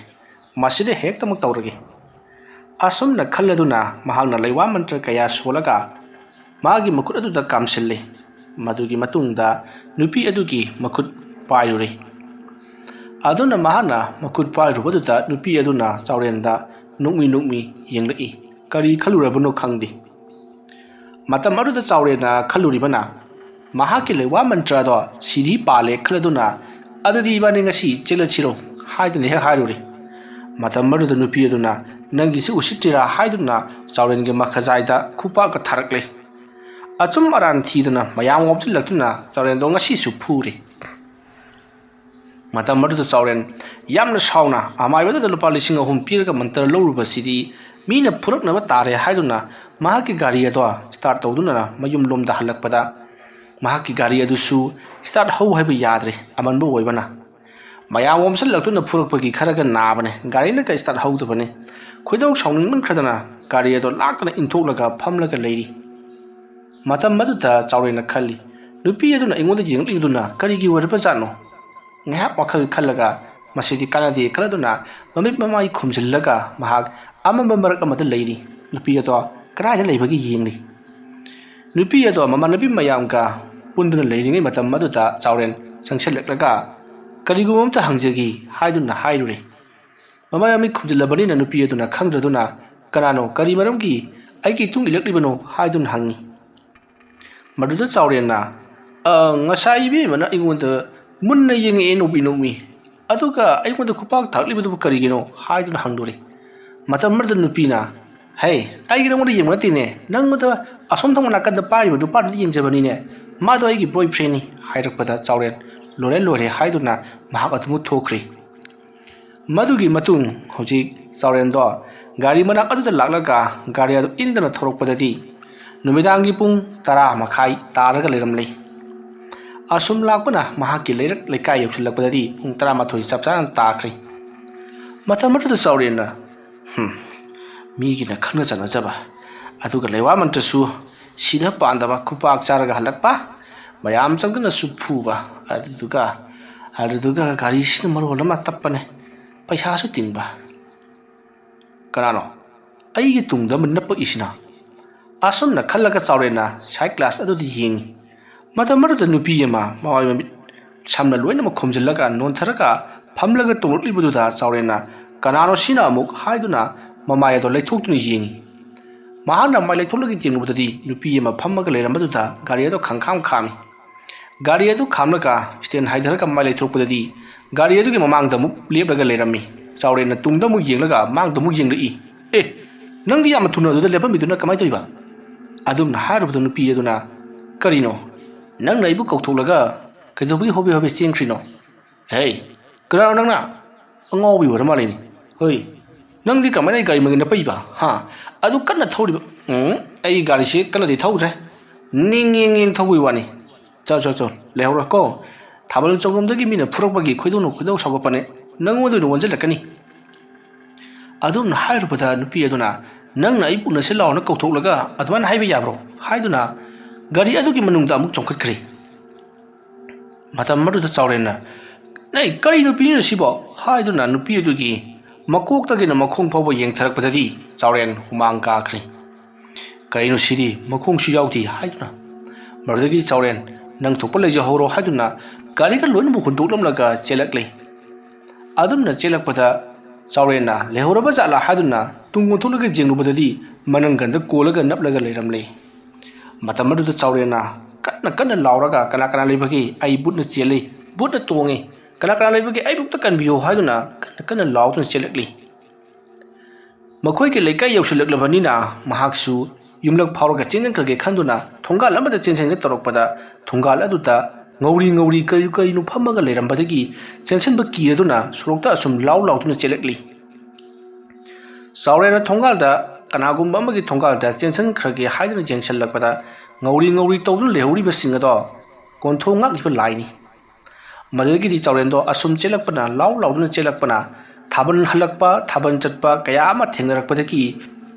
ꯃꯁꯤꯗ ꯍꯦꯛꯇꯃꯛ ꯇꯧꯔꯒꯦ꯫" ꯑꯁꯨꯝꯅ ꯈꯜꯂꯗꯨꯅ ꯃꯍꯥꯛꯅ ꯂꯩꯋꯥ ꯃꯟꯇ꯭ꯔ ꯀꯌꯥ ꯁꯣꯜꯂꯒ ꯃꯥꯒꯤ ꯃꯈꯨꯠ ꯑꯗꯨꯗ ꯀꯥꯝꯁꯤꯜꯂꯤ꯫ ꯃꯗꯨꯒꯤ ꯃꯇꯨꯡꯗ ꯅꯨꯄꯤ ꯑꯗꯨꯒꯤ ꯃꯈꯨꯠ ꯄꯥꯏꯔꯨꯔꯦ꯫ ꯑꯗꯨꯅ ꯃꯍꯥꯛꯅ ꯃꯈꯨꯠ ꯄꯥꯏꯔꯨꯕꯗꯨꯗ ꯅꯨꯄꯤ ꯑꯗꯨꯅ ꯆꯥꯎꯔꯦꯟꯗ ꯅꯣꯛꯃꯤ ꯅꯣꯛꯃꯤ ꯌꯦꯡꯂꯛꯏ꯫ ꯀꯔꯤ ꯈꯜꯂꯨꯔꯕꯅꯣ ꯈꯪꯗꯦ꯫ ꯃꯇꯝ ꯑꯗꯨꯗ ꯆꯥꯎꯔꯦꯟꯅ ꯈꯜꯂꯨꯔꯤꯕꯅ, ꯃꯍꯥꯛꯀꯤ ꯂꯩꯋꯥ ꯃꯟꯇ꯭ꯔ ꯑꯗꯣ ꯁꯤꯗꯤ ꯄꯥꯜꯂꯦ ꯈꯜꯂꯗꯨꯅ, "ꯑꯗꯨꯗꯤ ꯏꯕꯥꯅꯤ ꯉꯁꯤ ꯆꯦꯜꯂꯁꯤꯔꯣ?" ꯍꯥꯏꯗꯨꯅ ꯍꯦꯛ ꯍꯥꯏꯔꯨꯔꯦ꯫ ꯃꯇꯝ ꯑꯗꯨꯗ ꯅꯨꯄꯤ ꯑꯗꯨꯅ, "ꯅꯪꯒꯤꯁꯤ ꯎꯁꯤꯠꯇ꯭ꯔꯤꯔꯥ?" ꯍꯥꯏꯗꯨꯅ ꯆꯥꯎꯔꯦꯟꯒꯤ ꯃꯈꯖꯥꯏꯗ ꯈꯨꯄꯥꯛꯀ ꯊꯥꯔꯛꯂꯦ꯫ ꯑꯆꯨꯝ ꯑꯔꯥꯟ ꯊꯤꯗꯅ ꯃꯌꯥꯝ ꯑꯣꯝꯁꯤꯜꯂꯛꯇꯨꯅ ꯆꯥꯎꯔꯦꯟꯗꯣ ꯉꯁꯤꯁꯨ ꯐꯨꯔꯦ꯫ ꯃꯇꯝ ꯑꯗꯨꯗ ꯆꯥꯎꯔꯦꯟ ꯌꯥꯝꯅ ꯁꯥꯎꯅ ꯑꯃꯥꯏꯕꯗꯨꯗ ꯂꯨꯄꯥ ꯂꯤꯁꯤꯡ ꯑꯍꯨꯝ ꯄꯤꯔꯒ ꯃꯟꯇ꯭ꯔ ꯂꯧꯔꯨꯕꯁꯤꯗꯤ ꯃꯤꯅ ꯐꯨꯔꯛꯅꯕ ꯇꯥꯔꯦ ꯍꯥꯏꯗꯨꯅ ꯃꯍꯥꯛꯀꯤ ꯒꯥꯔꯤ ꯑꯗꯣ start ꯇꯧꯗꯨꯅ ꯃꯌꯨꯝꯂꯣꯝꯗ ꯍꯜꯂꯛꯄꯗ, ꯃꯍꯥꯛꯀꯤ ꯒꯥꯔꯤ ꯑꯗꯨꯁꯨ start ꯍꯧ ꯍꯥꯏꯕ ꯌꯥꯗ꯭ꯔꯦ, ꯑꯃꯟꯕ ꯑꯣꯏꯕꯅ꯫ ꯃꯌꯥꯝ ꯑꯣꯝꯁꯤꯜꯂꯛꯇꯨꯅ ꯐꯨꯔꯛꯄꯒꯤ ꯈꯔꯒ ꯅꯥꯕꯅꯦ, ꯒꯥꯔꯤꯅꯒ start ꯍꯧꯗꯕꯅꯦ꯫ ꯈꯣꯏꯗꯧ ꯁꯥꯎꯅꯤꯡꯃꯟꯈ꯭ꯔꯗꯅ ꯒꯥꯔꯤ ꯑꯗꯣ ꯂꯥꯛꯇꯅ ꯏꯟꯊꯣꯛꯂꯒ ꯐꯝꯂꯒ ꯂꯩꯔꯤ꯫ ꯃꯇꯝ ꯑꯗꯨꯗ ꯆꯥꯎꯔꯦꯟꯅ ꯈꯜꯂꯤ, "ꯅꯨꯄꯤ ꯑꯗꯨꯅ ꯑꯩꯉꯣꯟꯗ ꯌꯦꯡꯂꯛꯂꯤꯕꯗꯨꯅ ꯀꯔꯤꯒꯤ ꯑꯣꯏꯔꯕꯖꯥꯠꯅꯣ?" ꯉꯥꯏꯍꯥꯛ ꯋꯥꯈꯜ ꯈꯜꯂꯒ ꯃꯁꯤꯗꯤ ꯀꯥꯟꯅꯗꯦ ꯈꯜꯂꯗꯨꯅ ꯃꯃꯤꯠ ꯃꯃꯥꯏ ꯈꯨꯝꯖꯤꯜꯂꯒ ꯃꯍꯥꯛ ꯑꯃꯝꯕ ꯃꯔꯛ ꯑꯃꯗ ꯂꯩꯔꯤ꯫ ꯅꯨꯄꯤ ꯑꯗꯣ ꯀꯗꯥꯏꯗ ꯂꯩꯕꯒꯦ ꯌꯦꯡꯂꯤ꯫ ꯅꯨꯄꯤ ꯑꯗꯣ ꯃꯃꯥꯟꯅꯕꯤ ꯃꯌꯥꯝꯒ ꯄꯨꯟꯗꯨꯅ ꯂꯩꯔꯤꯉꯩ ꯃꯇꯝ ꯑꯗꯨꯗ ꯆꯥꯎꯔꯦꯟ ꯆꯪꯁꯤꯜꯂꯛꯂꯒ, "ꯀꯔꯤꯒꯨꯝꯕ ꯑꯝꯇ ꯍꯪꯖꯒꯦ" ꯍꯥꯏꯗꯨꯅ ꯍꯥꯏꯔꯨꯔꯦ꯫ ꯃꯃꯥꯏ ꯃꯃꯤꯠ ꯈꯨꯝꯖꯤꯜꯂꯕꯅꯤꯅ ꯅꯨꯄꯤ ꯑꯗꯨꯅ ꯈꯪꯗ꯭ꯔꯗꯨꯅ, "ꯀꯅꯥꯅꯣ? ꯀꯔꯤ ꯃꯔꯝꯒꯤ ꯑꯩꯒꯤ ꯏꯇꯨꯡ ꯏꯜꯂꯛꯂꯤꯕꯅꯣ?" ꯍꯥꯏꯗꯨꯅ ꯍꯪꯉꯤ꯫ ꯃꯗꯨꯗ ꯆꯥꯎꯔꯦꯟꯅ, "ꯑ, ꯉꯁꯥꯏ ꯏꯕꯦꯝꯃꯅ ꯑꯩꯉꯣꯟꯗ ꯃꯨꯟꯅ ꯌꯦꯡꯉꯛꯑꯦ, ꯅꯣꯛꯃꯤ ꯅꯣꯛꯃꯤ꯫ ꯑꯗꯨꯒ ꯑꯩꯉꯣꯟꯗ ꯈꯨꯄꯥꯛ ꯊꯥꯔꯛꯂꯤꯕꯗꯨꯕꯨ ꯀꯔꯤꯒꯤꯅꯣ?" ꯍꯥꯏꯗꯨꯅ ꯍꯪꯗꯣꯔꯦ꯫ ꯃꯇꯝ ꯑꯃꯗ ꯅꯨꯄꯤꯅ, "ꯍꯦ, ꯑꯩꯒꯤ ꯅꯉꯣꯟꯗ ꯌꯦꯡꯕ ꯅꯠꯇꯦꯅꯦ, ꯅꯪꯉꯣꯟꯗ ꯑꯁꯣꯝ ꯊꯪꯕ ꯅꯥꯀꯟꯗ ꯄꯥꯏꯔꯤꯕ ꯅꯨꯄꯥꯗꯨꯗ ꯌꯦꯡꯖꯕꯅꯤꯅꯦ, ꯃꯥꯗꯣ ꯑꯩꯒꯤ boyfriendꯅꯤ" ꯍꯥꯏꯔꯛꯄꯗ ꯆꯥꯎꯔꯦꯟ, "ꯂꯣꯏꯔꯦ, ꯂꯣꯏꯔꯦ" ꯍꯥꯏꯗꯨꯅ ꯃꯍꯥꯛ ꯑꯗꯨꯃꯛ ꯊꯣꯛꯈ꯭ꯔꯤ꯫ ꯃꯗꯨꯒꯤ ꯃꯇꯨꯡ ꯍꯧꯖꯤꯛ ꯆꯥꯎꯔꯦꯟꯗꯣ ꯒꯥꯔꯤ ꯃꯅꯥꯛ ꯑꯗꯨꯗ ꯂꯥꯛꯂꯒ ꯒꯥꯔꯤ ꯑꯗꯨ ꯏꯟꯗꯅ ꯊꯧꯔꯛꯄꯗꯗꯤ ꯅꯨꯃꯤꯗꯥꯡꯒꯤ ꯄꯨꯡ ꯇꯔꯥ ꯃꯈꯥꯏ ꯇꯥꯔꯒ ꯂꯩꯔꯝꯂꯦ꯫ ꯑꯁꯨꯝ ꯂꯥꯛꯄꯅ ꯃꯍꯥꯛꯀꯤ ꯂꯩꯔꯛ ꯂꯩꯀꯥꯏ ꯌꯧꯁꯤꯜꯂꯛꯄꯗꯗꯤ ꯄꯨꯡ ꯇꯔꯥꯃꯥꯊꯣꯏ ꯆꯞ ꯆꯥꯅ ꯇꯥꯈ꯭ꯔꯦ꯫ ꯃꯇꯝ ꯑꯗꯨꯗ ꯆꯥꯎꯔꯦꯟꯅ, "ꯍꯨꯝ, ꯃꯤꯒꯤꯅ ꯈꯪꯅ ꯆꯥꯟꯅꯖꯕ, ꯑꯗꯨꯒ ꯂꯩꯋꯥ ꯃꯟꯇ꯭ꯔꯁꯨ ꯁꯤꯗ ꯄꯥꯟꯗꯕ, ꯈꯨꯄꯥꯛ ꯆꯥꯔꯒ ꯍꯜꯂꯛꯄ, ꯃꯌꯥꯝ ꯆꯪꯗꯨꯅꯁꯨ ꯐꯨꯕ, ꯑꯗꯨꯗꯨꯒ, ꯑꯗꯨꯗꯨꯒ ꯒꯥꯔꯤꯁꯤꯅ ꯃꯔꯣꯜ ꯑꯃ ꯇꯞꯄꯅꯦ, ꯄꯩꯁꯥꯁꯨ ꯇꯤꯡꯕ꯫ ꯀꯅꯥꯅꯣ ꯑꯩꯒꯤ ꯇꯨꯡꯗ ꯑꯃ ꯅꯞꯄꯛꯏꯁꯤꯅ?" ꯑꯁꯨꯝꯅ ꯈꯜꯂꯒ ꯆꯥꯎꯔꯦꯟꯅ side glass ꯑꯗꯨꯗ ꯌꯦꯡꯉꯤ꯫ ꯃꯇꯝ ꯑꯗꯨꯗ ꯅꯨꯄꯤ ꯑꯃ ꯃꯃꯥꯏ ꯃꯃꯤꯠ ꯁꯝꯅ ꯂꯣꯏꯅꯃꯛ ꯈꯨꯝꯖꯤꯜꯂꯒ ꯅꯣꯟꯊꯔꯒ ꯐꯝꯂꯒ ꯇꯣꯡꯂꯛꯂꯤꯕꯗꯨꯗ ꯆꯥꯎꯔꯦꯟꯅ, "ꯀꯅꯥꯅꯣ ꯁꯤꯅ?" ꯑꯃꯨꯛ ꯍꯥꯏꯗꯨꯅ ꯃꯃꯥꯏ ꯑꯗꯣ ꯂꯩꯊꯣꯛꯇꯨꯅ ꯌꯦꯡꯉꯤ꯫ ꯃꯍꯥꯛꯅ ꯃꯥꯏ ꯂꯩꯊꯣꯛꯂꯒ ꯌꯦꯡꯂꯨꯕꯗꯗꯤ ꯅꯨꯄꯤ ꯑꯃ ꯐꯝꯃꯒ ꯂꯩꯔꯝꯕꯗꯨꯗ ꯒꯥꯔꯤ ꯑꯗꯨ ꯈꯪꯈꯥꯝ ꯈꯥꯝꯃꯤ꯫ ꯒꯥꯔꯤ ꯑꯗꯨ ꯈꯥꯝꯂꯒ stand ꯍꯥꯏꯊꯔꯒ ꯃꯥꯏ ꯂꯩꯊꯣꯛꯄꯗꯗꯤ ꯒꯥꯔꯤ ꯑꯗꯨꯒꯤ ꯃꯃꯥꯡꯗ ꯑꯃꯨꯛ ꯂꯦꯞꯂꯒ ꯂꯩꯔꯝꯃꯤ꯫ ꯆꯥꯎꯔꯦꯟꯅ ꯇꯨꯡꯗ ꯑꯃꯨꯛ ꯌꯦꯡꯂꯒ ꯃꯥꯡꯗ ꯑꯃꯨꯛ ꯌꯦꯡꯂꯛꯏ꯫ "ꯑꯦ, ꯅꯪꯗꯤ ꯌꯥꯝꯅ ꯊꯨꯅ ꯑꯗꯨꯗ ꯂꯦꯞꯂꯝꯃꯤꯗꯨꯅ ꯀꯃꯥꯏꯅ ꯇꯧꯔꯤꯕ?" ꯑꯗꯨꯝꯅ ꯍꯥꯏꯔꯨꯕꯗ ꯅꯨꯄꯤ ꯑꯗꯨꯅ, "ꯀꯔꯤꯅꯣ? ꯅꯪꯅ ꯑꯩꯕꯨ ꯀꯧꯊꯣꯛꯂꯒ ꯀꯩꯗꯧꯕꯒꯤ ꯍꯣꯕꯦ ꯍꯣꯕꯦ ꯆꯦꯟꯈ꯭ꯔꯤꯅꯣ?" "ꯍꯦ, ꯀꯅꯥꯅꯣ ꯅꯪꯅ? ꯑꯉꯥꯎꯕꯤ ꯑꯣꯏꯔ ꯃꯥꯜꯂꯦꯅꯦ꯫ ꯍꯣꯏ, ꯅꯪꯗꯤ ꯀꯃꯥꯏꯅ ꯑꯩ ꯒꯥꯔꯤ ꯃꯅꯤꯡꯗ ꯄꯛꯏꯕ? ꯍꯥ? ꯑꯗꯨ ꯀꯟꯅ ꯊꯧꯔꯤꯕ?" "ꯎꯝ, ꯑꯩ ꯒꯥꯔꯤꯁꯤ ꯀꯟꯅꯗꯤ ꯊꯧꯗ꯭ꯔꯦ꯫ ꯅꯤꯡ ꯌꯦꯡ ꯌꯦꯡ ꯊꯧꯕꯒꯤ ꯋꯥꯅꯤ꯫ ꯆꯣ, ꯆꯣ, ꯆꯣ, ꯂꯩꯍꯧꯔꯣ ꯀꯣ꯫ ꯊꯥꯕꯜ ꯆꯣꯡꯐꯝꯗꯒꯤ ꯃꯤꯅ ꯐꯨꯔꯛꯄꯒꯤ ꯈꯣꯏꯗꯧꯅ ꯈꯣꯏꯗꯧ ꯁꯥꯎꯒꯠꯄꯅꯦ꯫ ꯅꯪꯉꯣꯟꯗ ꯑꯣꯏꯅ ꯑꯣꯟꯁꯤꯜꯂꯛꯀꯅꯤ꯫" ꯑꯗꯨꯝꯅ ꯍꯥꯏꯔꯨꯕꯗ ꯅꯨꯄꯤ ꯑꯗꯨꯅ, "ꯅꯪꯅ ꯑꯩꯕꯨ ꯎꯅꯁꯤ ꯂꯥꯎꯅ ꯀꯧꯊꯣꯛꯂꯒ ꯑꯗꯨꯃꯥꯏꯅ ꯍꯥꯏꯕ ꯌꯥꯕ꯭ꯔꯣ?" ꯍꯥꯏꯗꯨꯅ ꯒꯥꯔꯤ ꯑꯗꯨꯒꯤ ꯃꯅꯨꯡꯗ ꯑꯃꯨꯛ ꯆꯣꯡꯈꯠꯈ꯭ꯔꯦ꯫ ꯃꯇꯝ ꯑꯗꯨꯗ ꯆꯥꯎꯔꯦꯟꯅ, "ꯅꯩ, ꯀꯔꯤ ꯅꯨꯄꯤꯅꯣ ꯁꯤꯕꯣ?" ꯍꯥꯏꯗꯨꯅ ꯅꯨꯄꯤ ꯑꯗꯨꯒꯤ ꯃꯀꯣꯛꯇꯒꯤꯅ ꯃꯈꯣꯡ ꯐꯥꯎꯕ ꯌꯦꯡꯊꯔꯛꯄꯗꯗꯤ ꯆꯥꯎꯔꯦꯟ ꯍꯨꯃꯥꯡ ꯀꯥꯈ꯭ꯔꯦ꯫ "ꯀꯩꯅꯣ ꯁꯤꯗꯤ, ꯃꯈꯣꯡꯁꯨ ꯌꯥꯎꯗꯦ" ꯍꯥꯏꯗꯨꯅ꯫ ꯃꯗꯨꯗꯒꯤ ꯆꯥꯎꯔꯦꯟ, "ꯅꯪ ꯊꯣꯛꯄ ꯂꯩꯖꯍꯧꯔꯣ" ꯍꯥꯏꯗꯨꯅ ꯒꯥꯔꯤꯒ ꯂꯣꯏꯅꯃꯛ ꯍꯨꯟꯗꯣꯛꯂꯝꯂꯒ ꯆꯦꯜꯂꯛꯂꯦ꯫ ꯑꯗꯨꯝꯅ ꯆꯦꯜꯂꯛꯄꯗ ꯆꯥꯎꯔꯦꯟꯅ ꯂꯩꯍꯧꯔꯕ ꯖꯥꯠꯂꯥ ꯍꯥꯏꯗꯨꯅ ꯇꯨꯡ ꯑꯣꯟꯊꯣꯛꯂꯒ ꯌꯦꯡꯂꯨꯕꯗꯗꯤ ꯃꯅꯪꯒꯟꯗ ꯀꯣꯜꯂꯒ ꯅꯞꯂꯒ ꯂꯩꯔꯝꯂꯦ꯫ ꯃꯇꯝ ꯑꯗꯨꯗ ꯆꯥꯎꯔꯦꯟꯅ ꯀꯟꯅ ꯀꯟꯅ ꯂꯥꯎꯔꯒ, "ꯀꯅꯥ ꯀꯅꯥ ꯂꯩꯕꯒꯦ? ꯑꯩ ꯕꯨꯠꯅ ꯆꯦꯜꯂꯤ, ꯕꯨꯠꯅ ꯇꯣꯡꯉꯤ꯫ ꯀꯅꯥ ꯀꯅꯥ ꯂꯩꯕꯒꯦ? ꯑꯩꯕꯨ ꯑꯝꯇ ꯀꯟꯕꯤꯌꯨ" ꯍꯥꯏꯗꯨꯅ ꯀꯟꯅ ꯀꯟꯅ ꯂꯥꯎꯗꯨꯅ ꯆꯦꯜꯂꯛꯂꯤ꯫ ꯃꯈꯣꯏꯒꯤ ꯂꯩꯀꯥꯏ ꯌꯧꯁꯤꯜꯂꯛꯂꯕꯅꯤꯅ ꯃꯍꯥꯛꯁꯨ ꯌꯨꯝꯂꯛ ꯐꯥꯎꯔꯒ ꯆꯦꯟꯁꯤꯟꯈ꯭ꯔꯒꯦ ꯈꯟꯗꯨꯅ ꯊꯣꯡꯒꯥꯜ ꯑꯃꯗ ꯆꯦꯟꯁꯤꯟꯒꯦ ꯇꯧꯔꯛꯄꯗ, ꯊꯣꯡꯒꯥꯜ ꯑꯗꯨꯗ ꯉꯧꯔꯤ ꯉꯧꯔꯤ ꯀꯔꯤ ꯀꯔꯤꯅꯣ ꯐꯝꯃꯒ ꯂꯩꯔꯝꯕꯗꯒꯤ ꯆꯦꯟꯁꯤꯟꯕ ꯀꯤꯔꯗꯨꯅ ꯁꯣꯔꯣꯛꯇ ꯑꯁꯨꯝ ꯂꯥꯎ ꯂꯥꯎꯗꯨꯅ ꯆꯦꯜꯂꯛꯂꯤ꯫ ꯆꯥꯎꯔꯦꯟꯅ ꯊꯣꯡꯒꯥꯜꯗ, ꯀꯅꯥꯒꯨꯝꯕ ꯑꯃꯒꯤ ꯊꯣꯡꯒꯥꯜꯗ ꯆꯦꯟꯁꯤꯟꯈ꯭ꯔꯒꯦ ꯍꯥꯏꯗꯨꯅ ꯌꯦꯡꯁꯤꯜꯂꯛꯄꯗ, ꯉꯧꯔꯤ ꯉꯧꯔꯤ ꯇꯧꯗꯨꯅ ꯂꯩꯍꯧꯔꯤꯕꯁꯤꯡ ꯑꯗꯣ ꯀꯣꯟꯊꯣꯡ ꯉꯥꯛꯂꯤꯕ ꯂꯥꯏꯅꯤ꯫ ꯃꯗꯨꯗꯒꯤꯗꯤ ꯆꯥꯎꯔꯦꯟꯗꯣ ꯑꯁꯨꯝ ꯆꯦꯜꯂꯛꯄꯅ, ꯂꯥꯎ ꯂꯥꯎꯗꯨꯅ ꯆꯦꯜꯂꯛꯄꯅ, ꯊꯥꯕꯜ ꯍꯜꯂꯛꯄ, ꯊꯥꯕꯜ ꯆꯠꯄ ꯀꯌꯥ ꯑꯃ ꯊꯦꯡꯅꯔꯛꯄꯗꯒꯤ,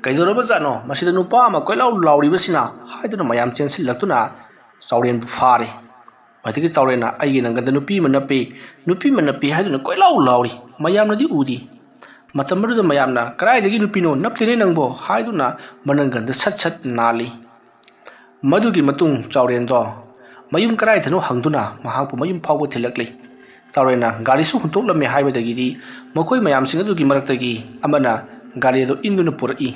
"ꯀꯩꯗꯧꯔꯕꯖꯥꯠꯅꯣ? ꯃꯁꯤꯗ ꯅꯨꯄꯥ ꯑꯃ ꯀꯣꯏꯂꯥꯎ ꯂꯥꯎꯔꯤꯕꯁꯤꯅ" ꯍꯥꯏꯗꯨꯅ ꯃꯌꯥꯝ ꯆꯦꯟꯁꯤꯜꯂꯛꯇꯨꯅ ꯆꯥꯎꯔꯦꯟꯕꯨ ꯐꯥꯔꯦ꯫ ꯃꯗꯨꯗꯒꯤ ꯆꯥꯎꯔꯦꯟꯅ, "ꯑꯩꯒꯤ ꯅꯪꯒꯟꯗ ꯅꯨꯄꯤ ꯑꯃ ꯅꯞꯄꯤ, ꯅꯨꯄꯤ ꯑꯃ ꯅꯞꯄꯤ" ꯍꯥꯏꯗꯨꯅ ꯀꯣꯏꯂꯥꯎ ꯂꯥꯎꯔꯤ꯫ ꯃꯌꯥꯝꯅꯗꯤ ꯎꯗꯦ꯫ ꯃꯇꯝ ꯑꯗꯨꯗ ꯃꯌꯥꯝꯅ, "ꯀꯗꯥꯏꯗꯒꯤ ꯅꯨꯄꯤꯅꯣ? ꯅꯞꯇꯦꯅꯦ ꯅꯪꯕꯣ" ꯍꯥꯏꯗꯨꯅ ꯃꯅꯪꯒꯟꯗ ꯁꯠ ꯁꯠ ꯅꯥꯜꯂꯤ꯫ ꯃꯗꯨꯒꯤ ꯃꯇꯨꯡ ꯆꯥꯎꯔꯦꯟꯗꯣ ꯃꯌꯨꯝ ꯀꯗꯥꯏꯗꯅꯣ ꯍꯪꯗꯨꯅ ꯃꯍꯥꯛꯄꯨ ꯃꯌꯨꯝ ꯐꯥꯎꯕ ꯊꯤꯜꯂꯛꯂꯤ꯫ ꯆꯥꯎꯔꯦꯟꯅ ꯒꯥꯔꯤꯁꯨ ꯍꯨꯟꯇꯣꯛꯂꯝꯃꯦ ꯍꯥꯏꯕꯗꯒꯤꯗꯤ ꯃꯈꯣꯏ ꯃꯌꯥꯝꯁꯤꯡ ꯑꯗꯨꯒꯤ ꯃꯔꯛꯇꯒꯤ ꯑꯃꯅ ꯒꯥꯔꯤ ꯑꯗꯨ ꯏꯟꯗꯨꯅ ꯄꯨꯔꯛꯏ꯫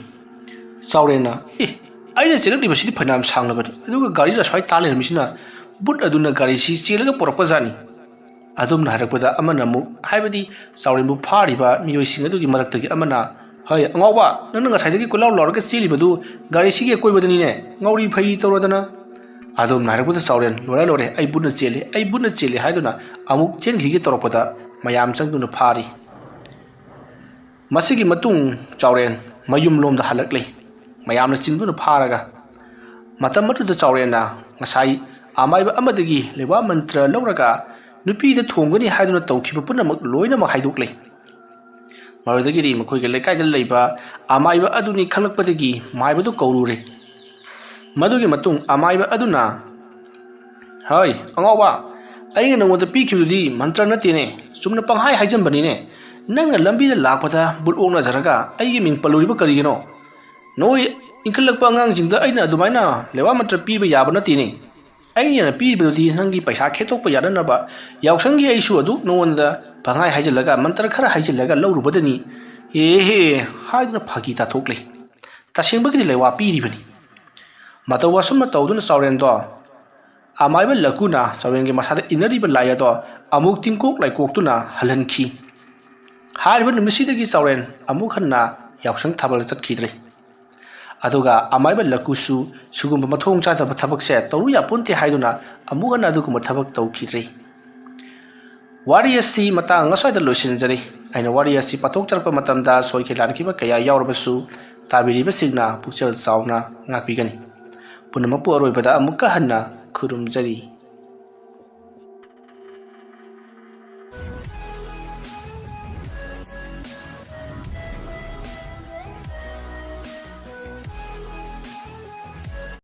ꯆꯥꯎꯔꯦꯟꯅ, "ꯑꯦ, ꯑꯩꯅ ꯆꯦꯜꯂꯛꯂꯤꯕꯁꯤꯗꯤ ꯐꯅꯌꯥꯝ ꯁꯥꯡꯂꯕꯅꯤ, ꯑꯗꯨꯒ ꯒꯥꯔꯤꯗ ꯁ꯭ꯋꯥꯏ ꯇꯥ ꯂꯩꯔꯝꯃꯤꯁꯤꯅ ꯕꯨꯠ ꯑꯗꯨꯅ ꯒꯥꯔꯤꯁꯤ ꯆꯦꯜꯂꯒ ꯄꯨꯔꯛꯄꯖꯥꯠꯅꯤ"꯫ ꯑꯗꯨꯝꯅ ꯍꯥꯏꯔꯛꯄꯗ ꯑꯃꯅ ꯑꯃꯨꯛ, ꯍꯥꯏꯕꯗꯤ ꯆꯥꯎꯔꯦꯟꯕꯨ ꯐꯥꯔꯤꯕ ꯃꯤꯑꯣꯏꯁꯤꯡ ꯑꯗꯨꯒꯤ ꯃꯔꯛꯇꯒꯤ ꯑꯃꯅ, "ꯍꯩ ꯑꯉꯥꯎꯕ, ꯅꯪꯅ ꯉꯁꯥꯏꯗꯒꯤ ꯀꯣꯏꯂꯥꯎ ꯂꯥꯎꯔꯒ ꯆꯦꯜꯂꯤꯕꯗꯨ ꯒꯥꯔꯤꯁꯤꯒꯤ ꯑꯀꯣꯏꯕꯗꯅꯤꯅꯦ, ꯉꯥꯎꯔꯤ ꯐꯩꯔꯤ ꯇꯧꯔꯗꯅ"꯫ ꯑꯗꯨꯝꯅ ꯍꯥꯏꯔꯛꯄꯗ ꯆꯥꯎꯔꯦꯟ, "ꯂꯣꯏꯔꯦ, ꯂꯣꯏꯔꯦ, ꯑꯩ ꯕꯨꯠꯅ ꯆꯦꯜꯂꯤ, ꯑꯩ ꯕꯨꯠꯅ ꯆꯦꯜꯂꯤ" ꯍꯥꯏꯗꯨꯅ ꯑꯃꯨꯛ ꯆꯦꯟꯈꯤꯒꯦ ꯇꯧꯔꯛꯄꯗ ꯃꯌꯥꯝ ꯆꯪꯗꯨꯅ ꯐꯥꯔꯤ꯫ ꯃꯁꯤꯒꯤ ꯃꯇꯨꯡ ꯆꯥꯎꯔꯦꯟ ꯃꯌꯨꯝꯂꯣꯝꯗ ꯍꯜꯂꯛꯂꯤ꯫ ꯃꯌꯥꯝꯅ ꯆꯤꯡꯗꯨꯅ ꯐꯥꯔꯒ, ꯃꯇꯝ ꯑꯗꯨꯗ ꯆꯥꯎꯔꯦꯟꯅ ꯉꯁꯥꯏ ꯑꯃꯥꯏꯕ ꯑꯃꯗꯒꯤ ꯂꯩꯋꯥ ꯃꯟꯇ꯭ꯔ ꯂꯧꯔꯒ ꯅꯨꯄꯤꯗ ꯊꯣꯡꯒꯅꯤ ꯍꯥꯏꯗꯨꯅ ꯇꯧꯈꯤꯕ ꯄꯨꯝꯅꯃꯛ ꯂꯣꯏꯅꯃꯛ ꯍꯥꯏꯗꯣꯛꯂꯦ꯫ ꯃꯗꯨꯗꯒꯤꯗꯤ ꯃꯈꯣꯏꯒꯤ ꯂꯩꯀꯥꯏꯗ ꯂꯩꯕ ꯑꯃꯥꯏꯕ ꯑꯗꯨꯅꯤ ꯈꯪꯂꯛꯄꯗꯒꯤ ꯃꯥꯏꯕꯗꯨ ꯀꯧꯔꯨꯔꯦ꯫ ꯃꯗꯨꯒꯤ ꯃꯇꯨꯡ ꯑꯃꯥꯏꯕ ꯑꯗꯨꯅ, "ꯍꯣꯏ, ꯑꯉꯥꯎꯕ, ꯑꯩꯅ ꯅꯉꯣꯟꯗ ꯄꯤꯈꯤꯕꯗꯨꯗꯤ ꯃꯟꯇ꯭ꯔ ꯅꯠꯇꯦꯅꯦ, ꯆꯨꯝꯅ ꯄꯪꯍꯥꯏ ꯍꯥꯏꯖꯟꯕꯅꯤꯅꯦ꯫ ꯅꯪꯅ ꯂꯝꯕꯤꯗ ꯂꯥꯛꯄꯗ ꯕꯨꯠ ꯑꯣꯛꯅꯖꯔꯒ ꯑꯩꯒꯤ ꯃꯤꯡ ꯄꯜꯂꯨꯔꯤꯕ ꯀꯔꯤꯒꯤꯅꯣ? ꯅꯣꯏ ꯏꯟꯈꯠꯂꯛꯄ ꯑꯉꯥꯡꯁꯤꯡꯗ ꯑꯩꯅ ꯑꯗꯨꯃꯥꯏꯅ ꯂꯩꯋꯥ ꯃꯟꯇ꯭ꯔ ꯄꯤꯕ ꯌꯥꯕ ꯅꯠꯇꯦꯅꯦ꯫ ꯑꯩꯅ ꯄꯤꯔꯤꯕꯗꯨꯗꯤ ꯅꯪꯒꯤ ꯄꯩꯁꯥ ꯈꯦꯠꯇꯣꯛꯄ ꯌꯥꯅꯅꯕ ꯌꯥꯎꯁꯪꯒꯤ ꯑꯩꯁꯨ ꯑꯗꯨꯛ ꯅꯉꯣꯟꯗ ꯄꯪꯍꯥꯏ ꯍꯥꯏꯖꯤꯜꯂꯒ, ꯃꯟꯇ꯭ꯔ ꯈꯔ ꯍꯥꯏꯖꯤꯜꯂꯒ ꯂꯧꯔꯨꯕꯗꯅꯤ꯫ ꯍꯦ ꯍꯦ" ꯍꯥꯏꯗꯨꯅ ꯐꯥꯒꯤ ꯇꯥꯊꯣꯛꯂꯦ꯫ ꯇꯁꯦꯡꯕꯒꯤꯗꯤ ꯂꯩꯋꯥ ꯄꯤꯔꯤꯕꯅꯤ꯫ ꯃꯇꯧ ꯑꯁꯨꯝꯅ ꯇꯧꯗꯨꯅ ꯆꯥꯎꯔꯦꯟꯗꯣ ꯑꯃꯥꯏꯕ ꯂꯀꯨꯅ ꯆꯥꯎꯔꯦꯟꯒꯤ ꯃꯁꯥꯗ ꯏꯟꯅꯔꯤꯕ ꯂꯥꯏ ꯑꯗꯣ ꯑꯃꯨꯛ ꯇꯤꯡꯀꯣꯛ ꯂꯥꯏꯀꯣꯛꯇꯨꯅ ꯍꯜꯍꯟꯈꯤ꯫ ꯍꯥꯏꯔꯤꯕ ꯅꯨꯃꯤꯠꯁꯤꯗꯒꯤ ꯆꯥꯎꯔꯦꯟ ꯑꯃꯨꯛ ꯍꯟꯅ ꯌꯥꯎꯁꯪ ꯊꯥꯕꯜ ꯆꯠꯈꯤꯗ꯭ꯔꯦ꯫ ꯑꯗꯨꯒ ꯑꯃꯥꯏꯕ ꯂꯀꯨꯁꯨ ꯁꯤꯒꯨꯝꯕ ꯃꯊꯣꯡ ꯆꯥꯗꯕ ꯊꯕꯛꯁꯦ ꯇꯧꯔꯨ ꯌꯥꯄꯣꯟꯇꯦ ꯍꯥꯏꯗꯨꯅ ꯑꯃꯨꯛ ꯍꯟꯅ ꯑꯗꯨꯒꯨꯝꯕ ꯊꯕꯛ ꯇꯧꯈꯤꯗ꯭ꯔꯦ꯫ ꯋꯥꯔꯤ ꯑꯁꯤ ꯃꯇꯥꯡ ꯑꯁ꯭ꯋꯥꯏꯗ ꯂꯣꯏꯁꯤꯟꯖꯔꯤ꯫ ꯑꯩꯅ ꯋꯥꯔꯤ ꯑꯁꯤ ꯄꯥꯊꯣꯛꯆꯔꯛꯄ ꯃꯇꯝꯗ ꯁꯣꯏꯈꯤ ꯂꯥꯟꯈꯤꯕ ꯀꯌꯥ ꯌꯥꯎꯔꯕꯁꯨ ꯇꯥꯕꯤꯔꯤꯕꯁꯤꯡꯅ ꯄꯨꯛꯆꯦꯜ ꯆꯥꯎꯅ ꯉꯥꯛꯄꯤꯒꯅꯤ꯫ ꯄꯨꯝꯅꯃꯛꯄꯨ ꯑꯔꯣꯏꯕꯗ ꯑꯃꯨꯛꯀ ꯍꯟꯅ ꯈꯨꯔꯨꯝꯖꯔꯤ꯫